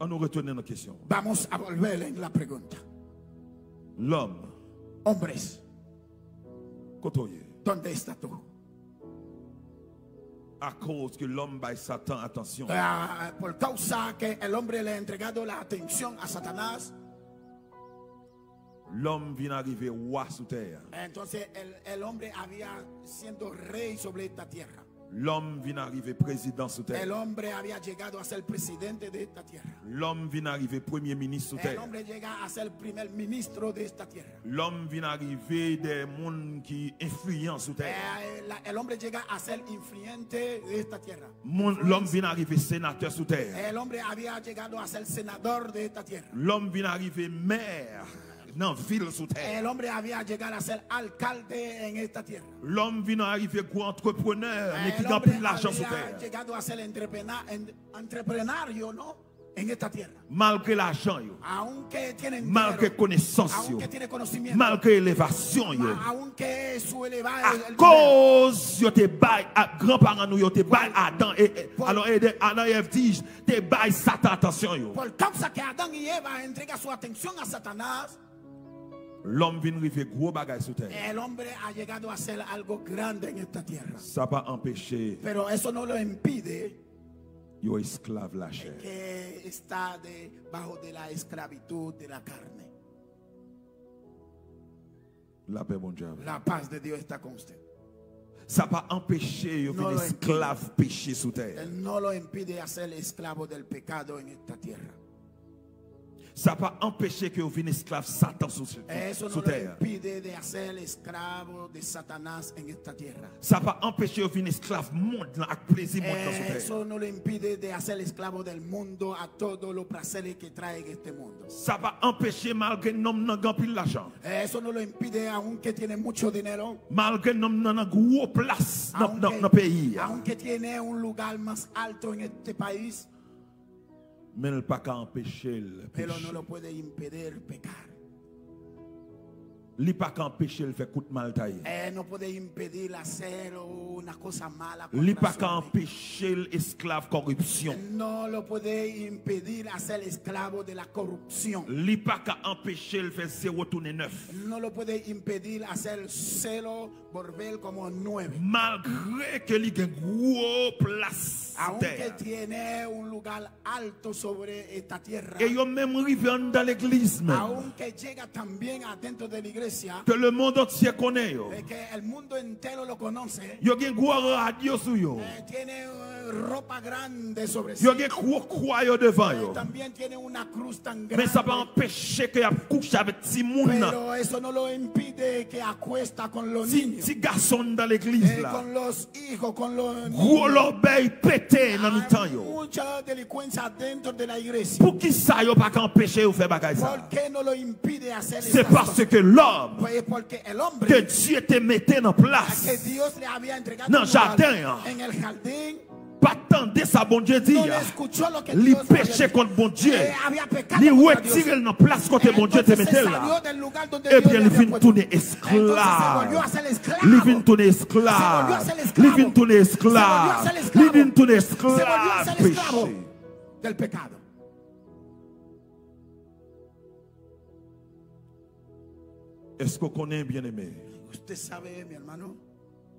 Ann nou retounen nan kesyon. Vamos a volver en la pregunta. Lòm. Hombres. Kote w ye? ¿Dónde estás tú? Akoz ke lòm bay Satan atansyon. Ah, por causa que el hombre le ha entregado la atención a Satanás. Lòm vin arive wa sou tè a. Entonces el, el hombre había siendo rey sobre esta tierra. Lòm vin arive prezidan sou tè a. El hombre había llegado a ser presidente de esta tierra. Lòm vin arive premye minis sou tè a. El hombre llega a ser primer ministro de esta tierra. Lòm vin arive de moun ki enfliyan sou tè a. Eh, la, el hombre llega a ser influyente de esta tierra. Moun, lòm vin arive senatè sou tè a. El hombre había llegado a ser senador de esta tierra. Lòm vin arive mè nan vil sou tè a. El hombre había llegado a ser alcalde en esta tierra. Lòm vin arive gwo antreprenè, eh, nèg ki gen anpil lajan sou tè a. El hombre había llegado a ser entrepena-, en-, entreprenario, ¿no? En esta tierra. Malgre lajan yo, aunque tienen dinero, malgre konesans yo, aunque tiene conocimiento, malgre elevasyon yo, ma-, aunque su eleva-, el dinero, akoz yo te bay, a, granparan nou yo te bay Adan e, e, alò, Eden, Adan e Èv di, te bay Satan atansyon yo. Por causa que Adán y Eva entrega su atención a Satanás, lòm vin rive gwo bagay sou tè a. El hombre ha llegado a ser algo grande en esta tierra. Sa pa anpeche, pero eso no lo impide, yo esklav lachè. Que está debajo de la esclavitud de la carne. Lapè Bondye avè w. La paz de Dios está con usted. Sa pa anpeche yo vin esklav peche sou tè a. No lo impide, él no lo impide hacer esclavo del pecado en esta tierra. Sa pa anpeche ke yo vin esklav Satan sou, sou, Eso sou no lo tè a. Impide de hacer esclavo de Satanás en esta tierra. Sa pa anpeche yo vin esklav mond lan ak plezi mond lan sou tè a. Eso no lo impide de hacer esclavo del mundo a todos los placeres que trae este mundo. Sa pa anpeche, malgre nonm nan gen anpil lajan, Eso no lo impide aunque tiene mucho dinero, malgre nonm nan nan gwo plas nan, nan, aunque, nan peyi a. Aunque tiene un lugar más alto en este país, Men l pa ka anpeche l pero no peche. Lo puede impedir pecar. Li pa ka anpeche l fè kout mal taye. Eh, no puede impedir hacer una cosa mala Li contra pa su ka amigo. Anpeche l esklav kòripsyon. No lo puede impedir hacer esclavo de la corrupción. Li pa ka anpeche l fè zewo tounen nèf. No lo puede impedir hacer cero volver como nueve. Malgre ke li gen gwo plas sou tè Aunque a. Tiene un lugar alto sobre esta tierra. E yo menm rive anndan legliz menm. Aunque llega también adentro de la iglesia, Ke lemonn antye konnen yo. Eh, que el mundo entero lo conoce. Yo gen gwo rad yo sou yo. Eh, tiene eh, ropa grande sobre sí. Yo gen gwo kwa yo devan Eh, yo. También tiene una cruz tan Men sa pa grande. Anpeche ke y ap kouche avèk timoun nan. Pero eso no lo impide que acuesta con los Ti, niños. Ti gason anndan legliz Eh, la. Con los hijos, con los Gwo niños. Lòbèy pete nan Hay mitan yo. Mucha delincuencia dentro de la iglesia. Poukisa yo pa ka anpeche yo fè bagay sa? ¿Por qué no lo impide hacer Se esas cosas? Paske lòm Pues porque el ke hombre Dye te mete nan plas que Dios le había entregado nan un lugar jaden an en el jardín pa t tande sa Bondye di no a. le escuchó lo que Li Dios le había peche dicho. kont Bondye. Eh, había pecado Li contra Dios. Retire l nan plas kote Bondye te Entonces mete l salió la. Del lugar donde Dios Ebyen, le li había vin puesto. Tounen Entonces se volvió a esklav. ser esclavo. Li vin Tounen Se volvió a esklav. ser esclavo. Li vin Tounen Se volvió a esklav. ser esclavo. Li vin Tounen Se volvió a ser esklav esclavo peche. Del pecado. Èske w konnen, byeneme? Usted sabe, mi hermano,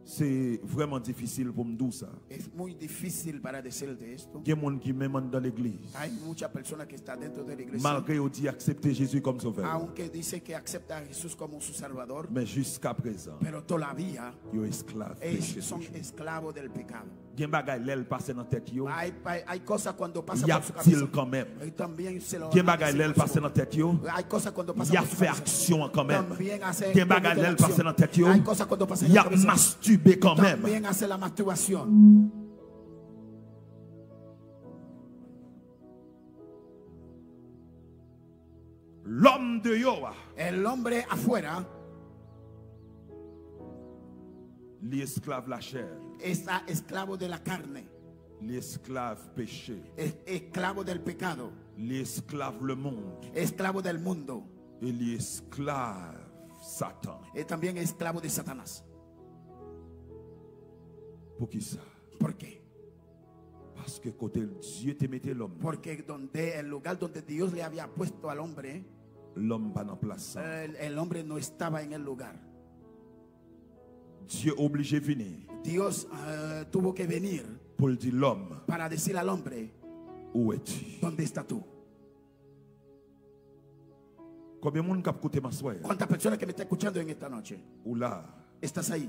Se vrèman difisil pou m di w sa. Es muy difícil para decirte esto. Gen moun ki menm anndan legliz. Hay muchas personas que están dentro de la iglesia, Malgre yo di aksepte Jezi kòm sovè. Aunque dice que acepta a Jesús como su Salvador, Men jiska prezan, pero todavía yo esklav es- peche son toujou. Esclavos del pecado. Gen bagay lè l pase nan tèt yo, Hay, hay, hay cosas cuando pasa y por ap su di l cabeza. kanmenm. Y también se lo Gen van a bagay decir lè l por su pase nan tèt yo, Hay cosas cuando pasa y por ap su fè cabeza. Aksyon an kanmenm. También hace Gen como bagay que lè la l pase acción. Nan tèt yo, Hay cosas cuando pasa en y la ap cabeza. Mastibe kanmenm. También hace la masturbación. Lòm deyò a, El hombre afuera li esklav lachè, Está esclavo de la carne, li esklav peche, es- esclavo del pecado, li esklav lemonn, esclavo del mundo, e li esklav Satan. Es también esclavo de Satanás. Poukisa? ¿Por qué? Paske kote Dye te mete lòm, Porque donde el lugar donde Dios le había puesto al hombre, lòm pa nan plas sa. El, el hombre no estaba en el lugar. Dye oblije vini Dios eh, tuvo que venir pou l di lòm, para decir al hombre, ou eti. ¿Dónde estás tú? Konbyen moun k ap koute m aswè a? ¿Cuántas personas que me están escuchando en esta noche? Ou la, Estás ahí,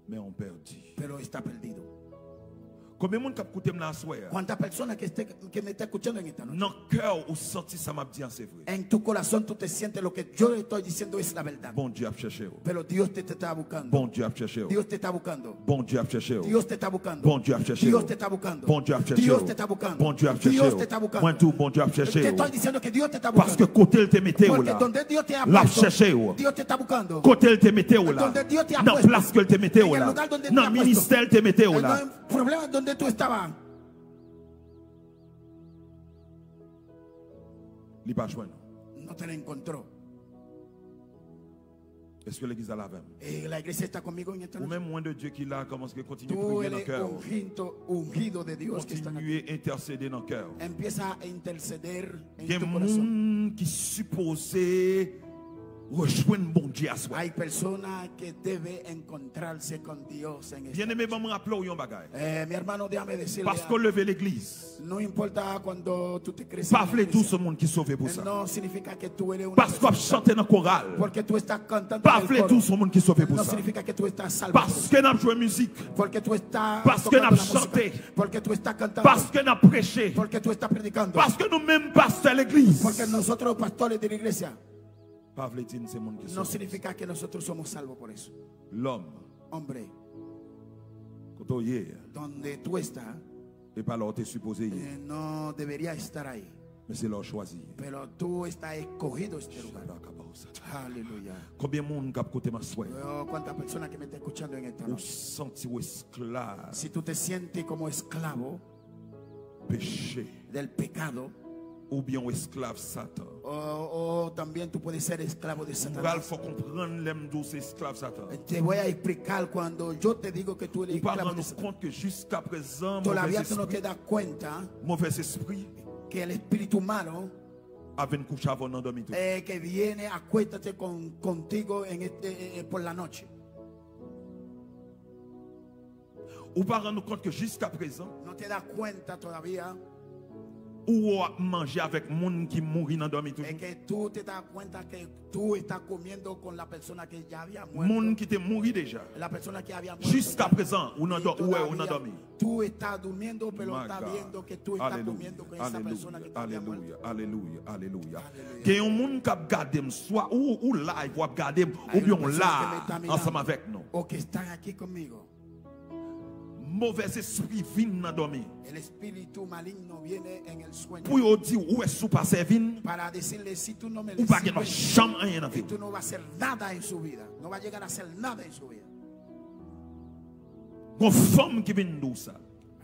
men ou pèdi. Pero está perdido. Konbyen moun k ap koute m la aswè a? ¿Cuántas personas que, esté, que me está escuchando en esta noche? Nan kè w, ou santi sa m ap di a se vre. En tu corazón tú te sientes lo que yo estoy diciendo es la verdad. Bondye ap chèche w. Pero Dios te, te está buscando. Bondye ap chèche w. Dios te está buscando. Bondye ap chèche w. Dios te está buscando. Bondye ap chèche w. Dios te está buscando. Bondye ap chèche Dios w. te está buscando. Bondye ap chèche Dios w. te está buscando. Mwen tou, Bondye ap chèche Te w. Estoy diciendo que Dios te está Paske buscando. Kote l te mete w Porque la, Donde Dios te ha l ap puesto, chèche w. Dios te está buscando. Kote l te mete w la, Donde Dios te ha nan puesto. Plas ke l te mete w En el la, lugar donde te nan ha ministè l te mete w En la, el problema donde tú estabas, li pa jwenn ou. No te la encontró. Èske legliz la la avè m? Eh, la iglesia está conmigo en esta Ou noche. Menm mwen de Dye ki la, kòmanse kontinye Tú priye nan eres kè w. Ungido, ungido de Dios que están aquí. Kontinye entèsede nan kè w. Empieza a interceder en Gen tu corazón. Moun ki sipoze rejwenn Bondye aswè. Hay personas que debe encontrarse con Dios en esta noche. Byeneme, ban m raple w yon bagay. Eh, mi hermano, déjame decirle algo. Paske w leve legliz, no importa cuando tú te crees en la iglesia, pa vle di w se yon moun ki sove pou sa. No significa que tú eres una persona salva. Paske w ap chante nan koral, porque tú estás cantando en el coro, pa vle di w se yon moun ki sove pou sa. No significa que tú estás salvo por eso. Paske n ap jwe mizik, porque tú estás tocando la música, paske n ap chante, porque tú estás cantando, paske n ap preche, porque tú estás predicando, paske nou menm pastè legliz, porque nosotros los pastores de la iglesia, pa vle di n se moun ki sove pou sa. No significa que nosotros somos salvos por eso. Lòm, hombre, kote w ye a, donde tú estás, e pa la w te sipoze ye, eh, no debería estar ahí. Men se la w chwazi ye. Pero tú estás escogido este lugar. Aleluya. Konbyen moun k ap koute m aswè? Oh, cuántas personas que me están escuchando en esta noche. Ou santi w esklav, si tú te sientes como esclavo, peche, del pecado, oubyen w esklav Satan. O, o también tú puedes ser esclavo de Satanás. M pral fè w konprann lè m di w se esklav Satan. Te voy a explicar cuando yo te digo que tú eres esclavo de Satanás. Ou pa rann ou kont ke jiskaprezan, todavía tú no te das cuenta, movèz espri, que el espíritu malo, a vin kouche avè w nan dòmi tou, eh, que viene a acuéstate con, contigo en este, eh, eh, por la noche. Ou pa rann ou kont ke jiskaprezan, no te das cuenta todavía, ou ap manje avèk moun ki mouri nan dòmi toujou. Es que tú te das cuenta que tú estás comiendo con la persona que ya había muerto. Moun ki te mouri deja. La persona que había muerto. Jiskaprezan, ou nan dò-, ou wè ou nan dòmi. Tú estás durmiendo, pero estás viendo que tú estás comiendo con esa persona que todavía muerto. Aleluya, aleluya, aleluya, aleluya. Gen yon moun k ap gade m, swa ou, ou live, w ap gade m, oubyen w la ansanm avèk nou. O que están aquí conmigo. Movèz espri vin nan dòmi. El espíritu maligno viene en el sueño. Pou yo di w, ou wè, si w pa sèvi m, para decirle, si tú no me sirves, ou pa gen dwa janm anyen nan vi w. Tú no vas a hacer nada en su vida. No va a llegar a hacer nada en su vida. Gon fanm ki vin di w sa.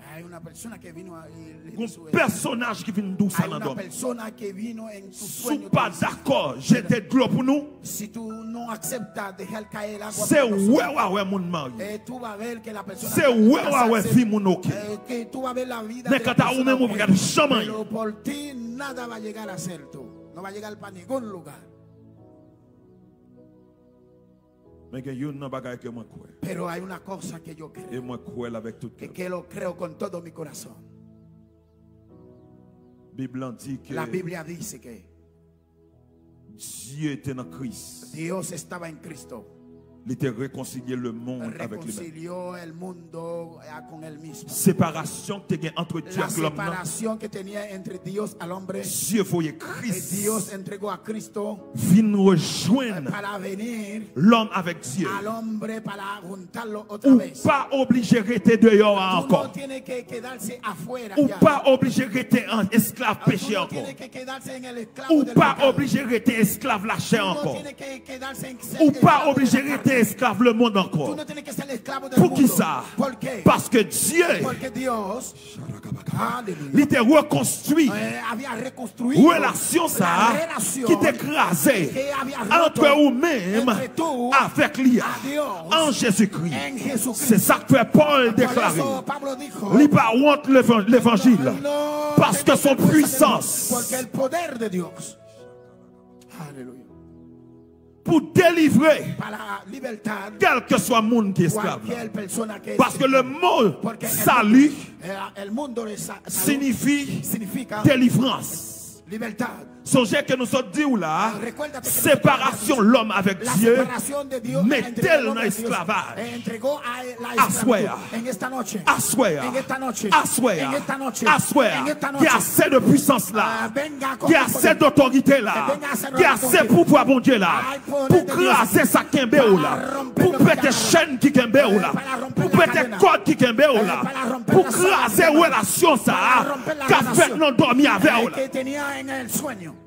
Hay una persona que vino a, y le dijo eso. Gon pèsonaj ki vin di w sa nan dòmi. Hay una persona que vino en tu sueño, te dice, si w pa dakò jete dlo pou nou, si tú no aceptas dejar caer el agua por nosotros, se wè w a wè moun marye. Eh, tú vas a ver que la persona casarse, se wè w a wè vi moun oke. Eh, que tú vas a ver la vida de la persona oke. Men kanta ou menm, ou pa ka janm anyen. Pero por ti nada va a llegar a ser tú. No va a llegar pa ningún lugar. Men gen youn nan bagay ke mwen kwè. Pero hay una cosa que yo creo, e mwen kwè l avèk tout kè m, y que lo creo con todo mi corazón. Bib lan di ke, la Biblia dice que, Dye te nan Kris. Dios estaba en Cristo. Li te rekonsilye lemonn avèk li menm. Reconcilió el mundo, eh, con él mismo. Separasyon ki te gen ant Dye ak lòm nan. La separación que tenía entre Dios al hombre, Dye voye Kris, eh, Dios entregó a Cristo, vin rejwenn, eh, para venir, lòm avèk Dye. Al hombre para juntarlo otra vez. Ou pa oblije rete deyò a ankò. Tú no tienes que quedarse afuera ya. Ou pa oblije rete an esklav peche ankò. Tú no tienes que quedarse en el esclavo del pecado. Ou pa oblije rete esklav lachè ankò. Tú no tienes que quedarse en ser esclavo de la carne. Ou pa oblije rete esklav lemonn ankò. Tú no tienes que ser esclavo del mundo. Poukisa? ¿Por qué? Paske Dye, porque Dios, aleluya, li te rekonstwi, eh, había reconstruido, relasyon sa a, la relación, ki te kraze, que había roto, ant ou menm, entre tú, avèk li a, a Dios, an Jezikri. En Jesucristo. Se sa k fè Pòl deklare, por eso Pablo dijo, li pa wont levan-, levanjil, no, no, paske se yon pwisans, porque el poder de Dios, aleluya, pou delivre, para libertar, kèlkeswa moun ki esklav la. Cualquier persona que es esclavo. Paske le mo sali, eh, el mundo de sa-, salud, siyifi, significa, delivrans. Libertad. Sonje ke nou sot di w la, recuérdate que, separasyon lòm avèk Dye, la separación de Dios entre el hombre y Dios, mete l nan esklavaj. Eh, entregó a la esclavitud. Aswè a. En esta noche. Aswè a. En esta noche. Aswè a. En esta noche. Aswè a. En esta noche. Gen ase de pwisans la. Ah, venga con el poder. Gen ase dotorite la. Eh, venga a ser la autoridad. Gen ase pouvwa Bondye la. Hay poder de Dios. Pou kraze sa k kenbe w la. Para romper los cadenas. Pou pete chèn ki kenbe w la. Eh, para romper la cadena. Pou pete kòd ki kenbe w la. Eh, para romper las cadenas. Pou kraze relasyon sa a. Para romper la relación. K ap fèt nan dòmi avè w la. Eh, que tenía en el sueño.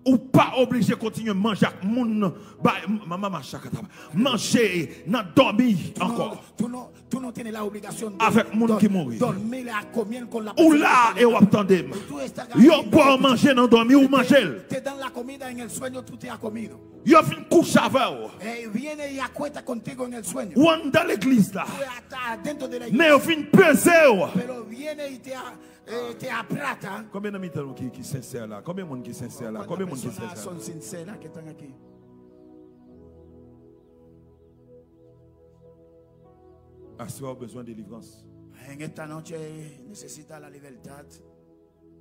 Ou pa oblije kontinye manje ak moun, bay, mama machakata, manje nan dòmi ankò. Tú no, tú no, tú no tienes la obligación de, avèk moun ki mouri, dormir a comer con la persona que está muerta. Ou la e w ap tande m. Tú estás ahí. Yo ba w manje nan dòmi, ou manje l. Te, te dan la comida en el sueño, tú te has comido. Yo vin kouche avè w. Eh, viene y acuesta contigo en el sueño. Ou anndan legliz la. Tú estás dentro de la iglesia. Men yo vin peze w. Pero viene y te ha-, E te a prata. Konbyen nan mitan nou ki, ki sensè la? Konbyen moun ki sensè la? Konbyen moun ki sensè la? Son sincera que están aquí? Aswè ou bezwen delivrans. En esta noche necesita la libertad.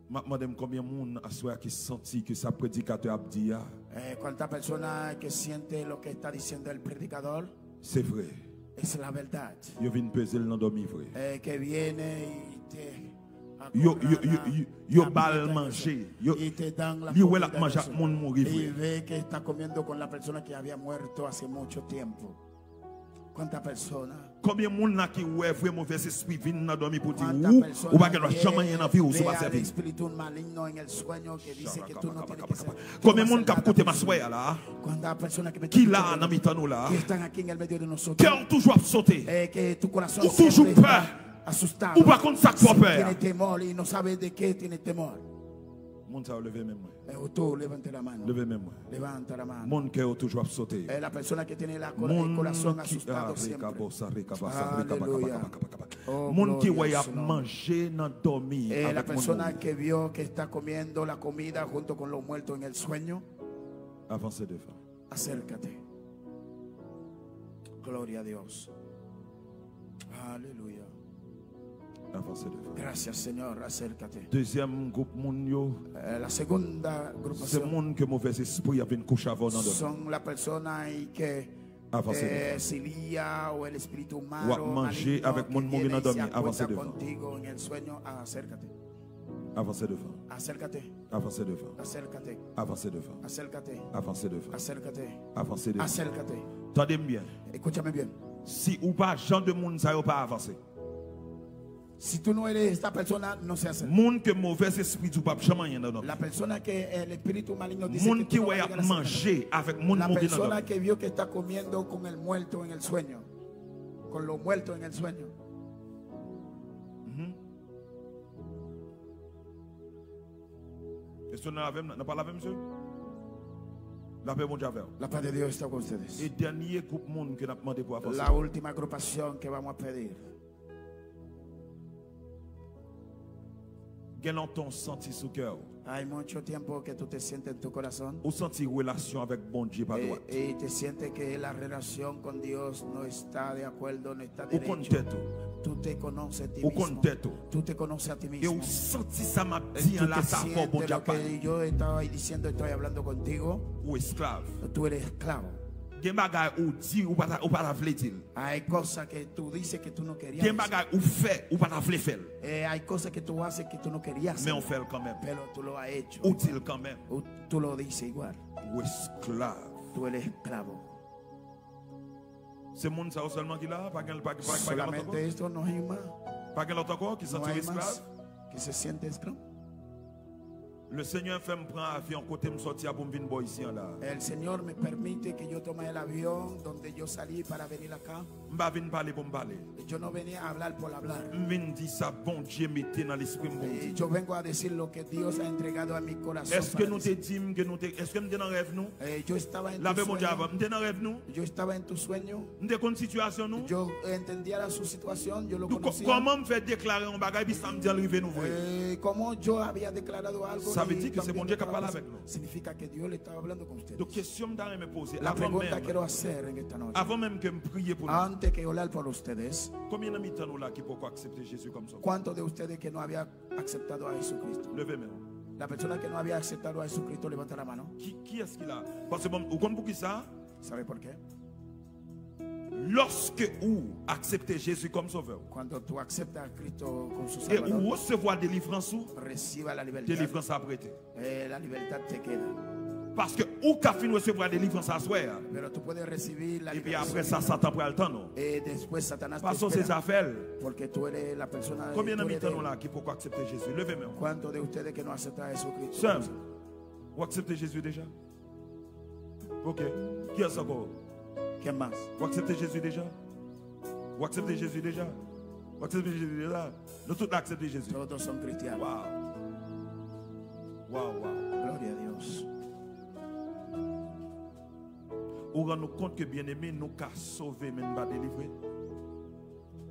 M ap mande m konbyen moun aswè a ki santi ke sa predikatè ap di a. Eh, ¿cuántas personas que siente lo que está diciendo el predicador? Se vre. Es la verdad. Yo vin peze l nan dòmi vre. Eh, que viene y te Yo, yo, yo, yo, yo ba l manje. Yo, li wè l ap manje ak moun mouri vre. Y ve que está comiendo con la persona que había muerto hace mucho tiempo. ¿Cuántas personas? Konbyen moun la ki wè vre movèzespri vin nan dòmi pou di ou, ou pa gen dwa janm anyen nan vi w si w pa sèvi l? Espíritu maligno en el sueño que dice que tú no tienes que ser. Konbyen moun k ap koute m aswè a la, ki la nan mitan nou la, kè w toujou ap sote, ou toujou pè, ou pa konn sa k fè w pè a? Moun sa yo leve men mwen. Eh, tú levante la mano. Leve men mwen. Levanta la mano. Moun kè yo toujou ap sote. Eh, la persona que tiene la cora-, el corazón asustado siempre. Aleluya. Oh, gloria a su nombre. Moun ki wè y ap manje nan dòmi avèk moun mouri. Eh, la persona que vio que está comiendo la comida junto con los muertos en el sueño. Avanse devan. Acércate. Gloria a Dios. Aleluya. Avanse devan. Gracias, Señor. Acércate. Dezyèm gwoup moun yo, eh, la segunda agrupación, se moun ke movèzespri a vin kouche avè w nan dòmi. Son la persona y que, eh, si lia o el espíritu malo, maligno, que viene y se acuesta contigo en el sueño, acércate. Avanse devan. Acércate. Avanse devan. Acércate. Avanse devan. Acércate. Avanse devan. Acércate. Avanse devan. Acércate. Tande m byen. Escúchame bien. Si ou pa jan de moun sa yo, pa avanse. Si tú no eres esta persona, no se acerque. Moun ke movèzespri di w p ap janm anyen nan dòmi. La persona que el espíritu maligno dice que tú no vas a llegar a acercarte. Moun ki wè y ap manje avèk moun mouri nan dòmi. La persona que vio que está comiendo con el muerto en el sueño. Con los muertos en el sueño. Mhm. Èske w nan avè m? Nan pale avè m, mesye? Lapè Bondye avè w. La paz de Dios está con ustedes. E dènye gwoup moun ke n ap mande pou avanse. La última agrupación que vamos a pedir. Gen lontan w santi sou kè w. Hay mucho tiempo que tú te sientes en tu corazón. Ou santi relasyon avèk Bondye pa dwat. Eh, eh, te sientes que la relación con Dios no está de acuerdo, no está derecho. Ou konn tèt ou. Tú te conoces a ti mismo. Ou konn tèt ou. Tú te conoces a ti mismo. E ou santi sa m ap di an la, sa fò Bondye ap pale. Eh, tú te sientes lo que yo estaba diciendo, estoy hablando contigo. Ou esklav. Tú eres esclavo. Gen bagay ou di, ou pa ta, ou pa ta vle di l. Hay cosas que tú dices que tú no querías decir. Gen bagay ou fè, ou pa ta vle fè l. Eh, hay cosas que tú haces que tú no querías hacer. Men ou fè l kanmenm. Pero tú lo has hecho. Ou di l kanmenm. Tú lo dices igual. Ou esklav. Tú eres esclavo. Se moun sa yo sèlman ki la, pa gen, pa, pa, pa gen lòt ankò? Solamente esto, no hay más. Pa gen lòt ankò ki santi yo esklav? No hay más que se siente esclavo. Le Senyè fè m pran avyon kote m sòti a pou m vin bò isi an la. El Señor me permite que yo tome el avión donde yo salí para venir acá. M pa vin pale pou m pale. Yo no vine a hablar por hablar. M vin di sa Bondye mete nan lespri m pou m di. Eh, yo vengo a decir lo que Dios ha entregado a mi corazón para decir. Èske nou te di m ke nou te, èske m te nan rèv nou? Eh, yo estaba en tu sueño. Lapè Bondye avè w. M te nan rèv nou? Yo estaba en tu sueño. M te konn sitiyasyon nou. Yo entendía la, su situación, yo lo conocía. Donk, kòman m fè deklare yon bagay, pi samdi an l rive nou vre? Eh, como yo había declarado algo y también estaba pasando. Sa vle di ke se Bondye k ap pale avèk nou. Significa que Dios le estaba hablando con ustedes. Donk, kesyon m ta renmen poze, avan menm, avan menm ke m priye pou nou. La pregunta quiero hacer en esta noche. Antes que orar por ustedes, konbyen nan mitan nou la ki poko aksepte Jezi kòm sovè? ¿Cuántos de ustedes que no había aceptado a Jesucristo? Leve men w. La persona que no había aceptado a Jesucristo, levanta la mano. Ki, kiyès ki la? Paske bon, ou konn poukisa? ¿Sabe por qué? Lòske ou aksepte Jezi kòm sovè w, Cuando tú aceptas a Cristo como su Salvador, e ou resevwa delivrans ou, reciba la libertad. Delivrans ap rete. Eh, la libertad te queda. Paske ou ka fin resevwa delivrans aswè a. Pero tú puedes recibir la liberación. Epi apre sa, Satan pral tann ou. Eh, después Satanás te espera. Paske w se zafè l. Porque tú eres la persona de, tú eres de él. Konbyen nan mitan nou la ki poko aksepte Jezi? Leve men w. ¿Cuántos de ustedes que no aceptan a Jesucristo? Sè m, ou aksepte Jezi deja? Ok. Kiyès ankò? ¿Quién más? Ou aksepte Jezi deja? Ou aksepte Jezi deja? Ou aksepte Jezi deja? Nou tout la aksepte Jezi. Todos son cristianos. Wow. Wow, wow. Gloria a Dios. Ou rann ou kont ke, byeneme, nou ka sove, men n pa delivre?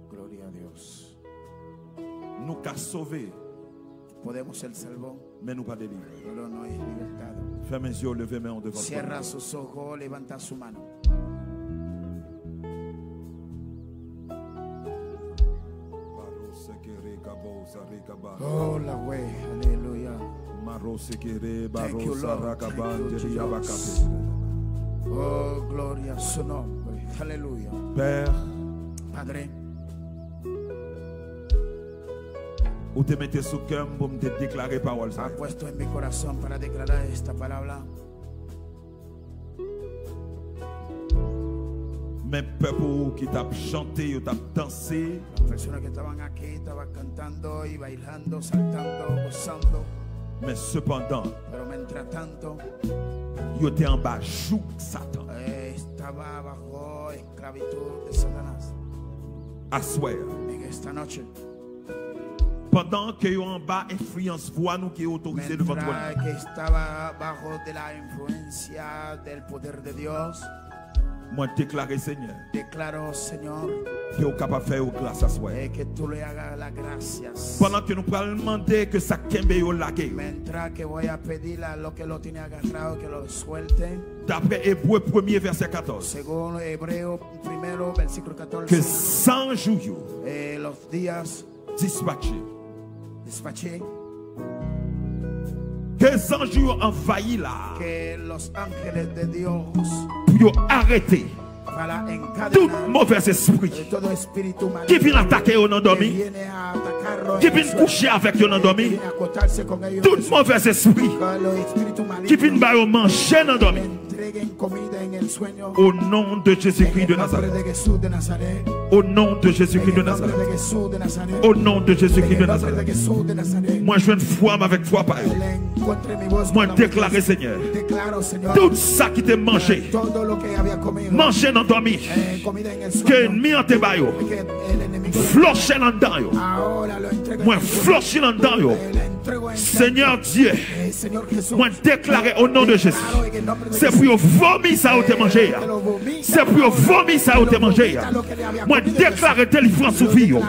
Gloria a Dios. Nou ka sove, Podemos ser salvos, men nou pa delivre. Pero no es libertado. Fèmen zye w, leve men w devan Seigneur. Cierra sus ojos, levanta su mano. Oh, Yahweh, aleluya. Thank you, Lord. Thank you, Jesus. Oh, gloria a su nombre. Aleluya. Père, Padre, ou te mete sou kè m pou m te deklare pawòl sa. Ha puesto en mi corazón para declarar esta palabra. Men pèp ou ki t ap chante, yo t ap danse. Las personas que estaban aquí estaban cantando y bailando, saltando, gozando. Men sepandan, pero mientras tanto, yo te anba jouk Satan. Eh, estaba bajo esclavitud de Satanás. Aswè a, en esta noche, pandan ke yo anba enfliyans vwa nou ki otorize devan twòn. Mientras que estaba bajo de la influencia del poder de Dios, mwen deklare, Senyè, declaro, Señor, ke w kapab fè yo gras aswè. Eh, que tú le hagas las gracias. Pandan ke nou pral mande ke sa k kenbe yo lage yo. Mientras que voy a pedir a lo que lo tiene agarrado, que lo suelten. Daprè Ebre premye vèsè katòz. Según Hebreo primero, versículo catorce. Ke zanj ou yo, eh, los días, dispatche, dispatché, ke zanj ou yo anvayi la, que los ángeles de Dios, pou yo arete, para encadenar, tout movèz espri, eh, todo espíritu maligno, ki vin atake yo nan dòmi, que viene a atacarlo en el sueño, ki vin kouche avèk yo nan dòmi, que viene a acostarse con ellos en el sueño, tout movèz espri, que los espíritus malignos, ki vin ba yo manje nan dòmi. Entreguen comida en el sueño. Au nom de Jésus-Christ de Nazareth. En el nombre de Jesús de Nazaret. Au nom de Jésus-Christ de Nazareth. En el nombre de Jesús de Nazaret. Au nom de Jésus-Christ de Nazareth. En el nombre de Jesús de Nazaret. Mwen jwenn vwa m avèk vwa pa yo. Le encuentre mi voz con la voz de Jesús. Mwen deklare, Senyè, declaro, Señor, tout sa ki te manje, todo lo que había comido, manje nan dòmi, eh, comida en el sueño, ke ènmi an te ba yo, que el enemigo le floche anndan yo. Ahora lo entrego en el sueño. Mwen floche anndan yo. Le entrego en el sueño. Senyè Dye, eh, Señor Jesús, mwen deklare o non de Jezi, se pou yo vomi sa yo te manje a. Se pou yo vomi sa yo te manje a. Mwen deklare delivrans sou vi yo.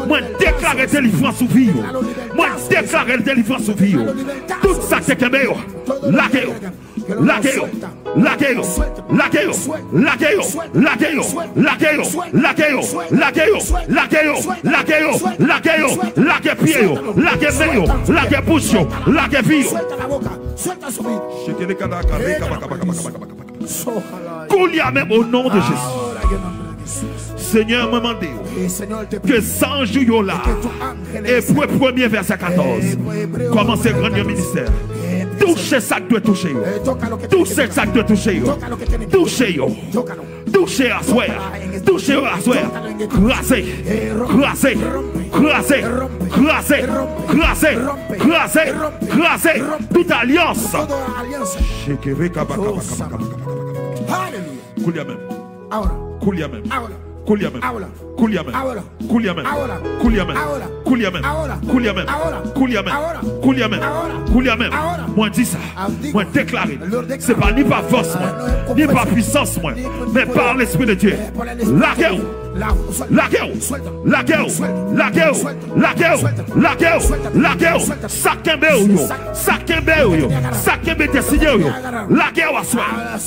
Mwen deklare delivrans sou vi yo. Mwen deklare delivrans sou vi yo. Tout sa k te kenbe yo, lage yo. Lage yo. Lage yo. Lage yo. Lage yo. Lage yo. Lage yo. Lage yo. Lage yo. Lage yo. Lage yo. Lage yo. Lage pye yo. Lage men yo. Lage bouch yo. Lage vi yo. Suelta la boca, suelta su vida. Shekele kada kare kaba kaba kaba kaba kaba kaba. Koulye a menm, o non de Jezi. Ahora, en el nombre de Jesús. Senyè, mwen mande w, eh, Señor, te pido, ke zanj ou yo la, que tus ángeles, Ebre premye vèsè katòz, eh, Hebreo kòmanse rann yo ministè. Eh, touche sa k dwe touche yo. Eh, toca lo que tiene que tocar. Touche sa k dwe touche yo. Toca lo que tiene que tocar. Touche yo. Tócalo. Touche yo aswè a. Touche yo aswè a. Kraze. Kraze. Kraze. Kraze. Kraze. Kraze. Tout alyans. Shekere kaba kaba kaba kaba kaba kaba. Aleluya. Koulye a menm. Ahora. Koulye a menm. Ahora. Koulye a menm. Ahora. Koulye a menm. Ahora. Koulye a menm. Ahora. Koulye a menm. Ahora. Koulye a menm. Ahora. Koulye a menm. Ahora. Koulye a menm. Ahora. Mwen di sa. Mwen deklare, se pa ni pa fòs mwen, ni pa pwisans mwen, men pa Lespri de Dye. Lage w! Lage w! Lage w! Sa k kenbe w yo, sa k kenbe w yo, sa k kenbe destine w yo, lage w aswè a.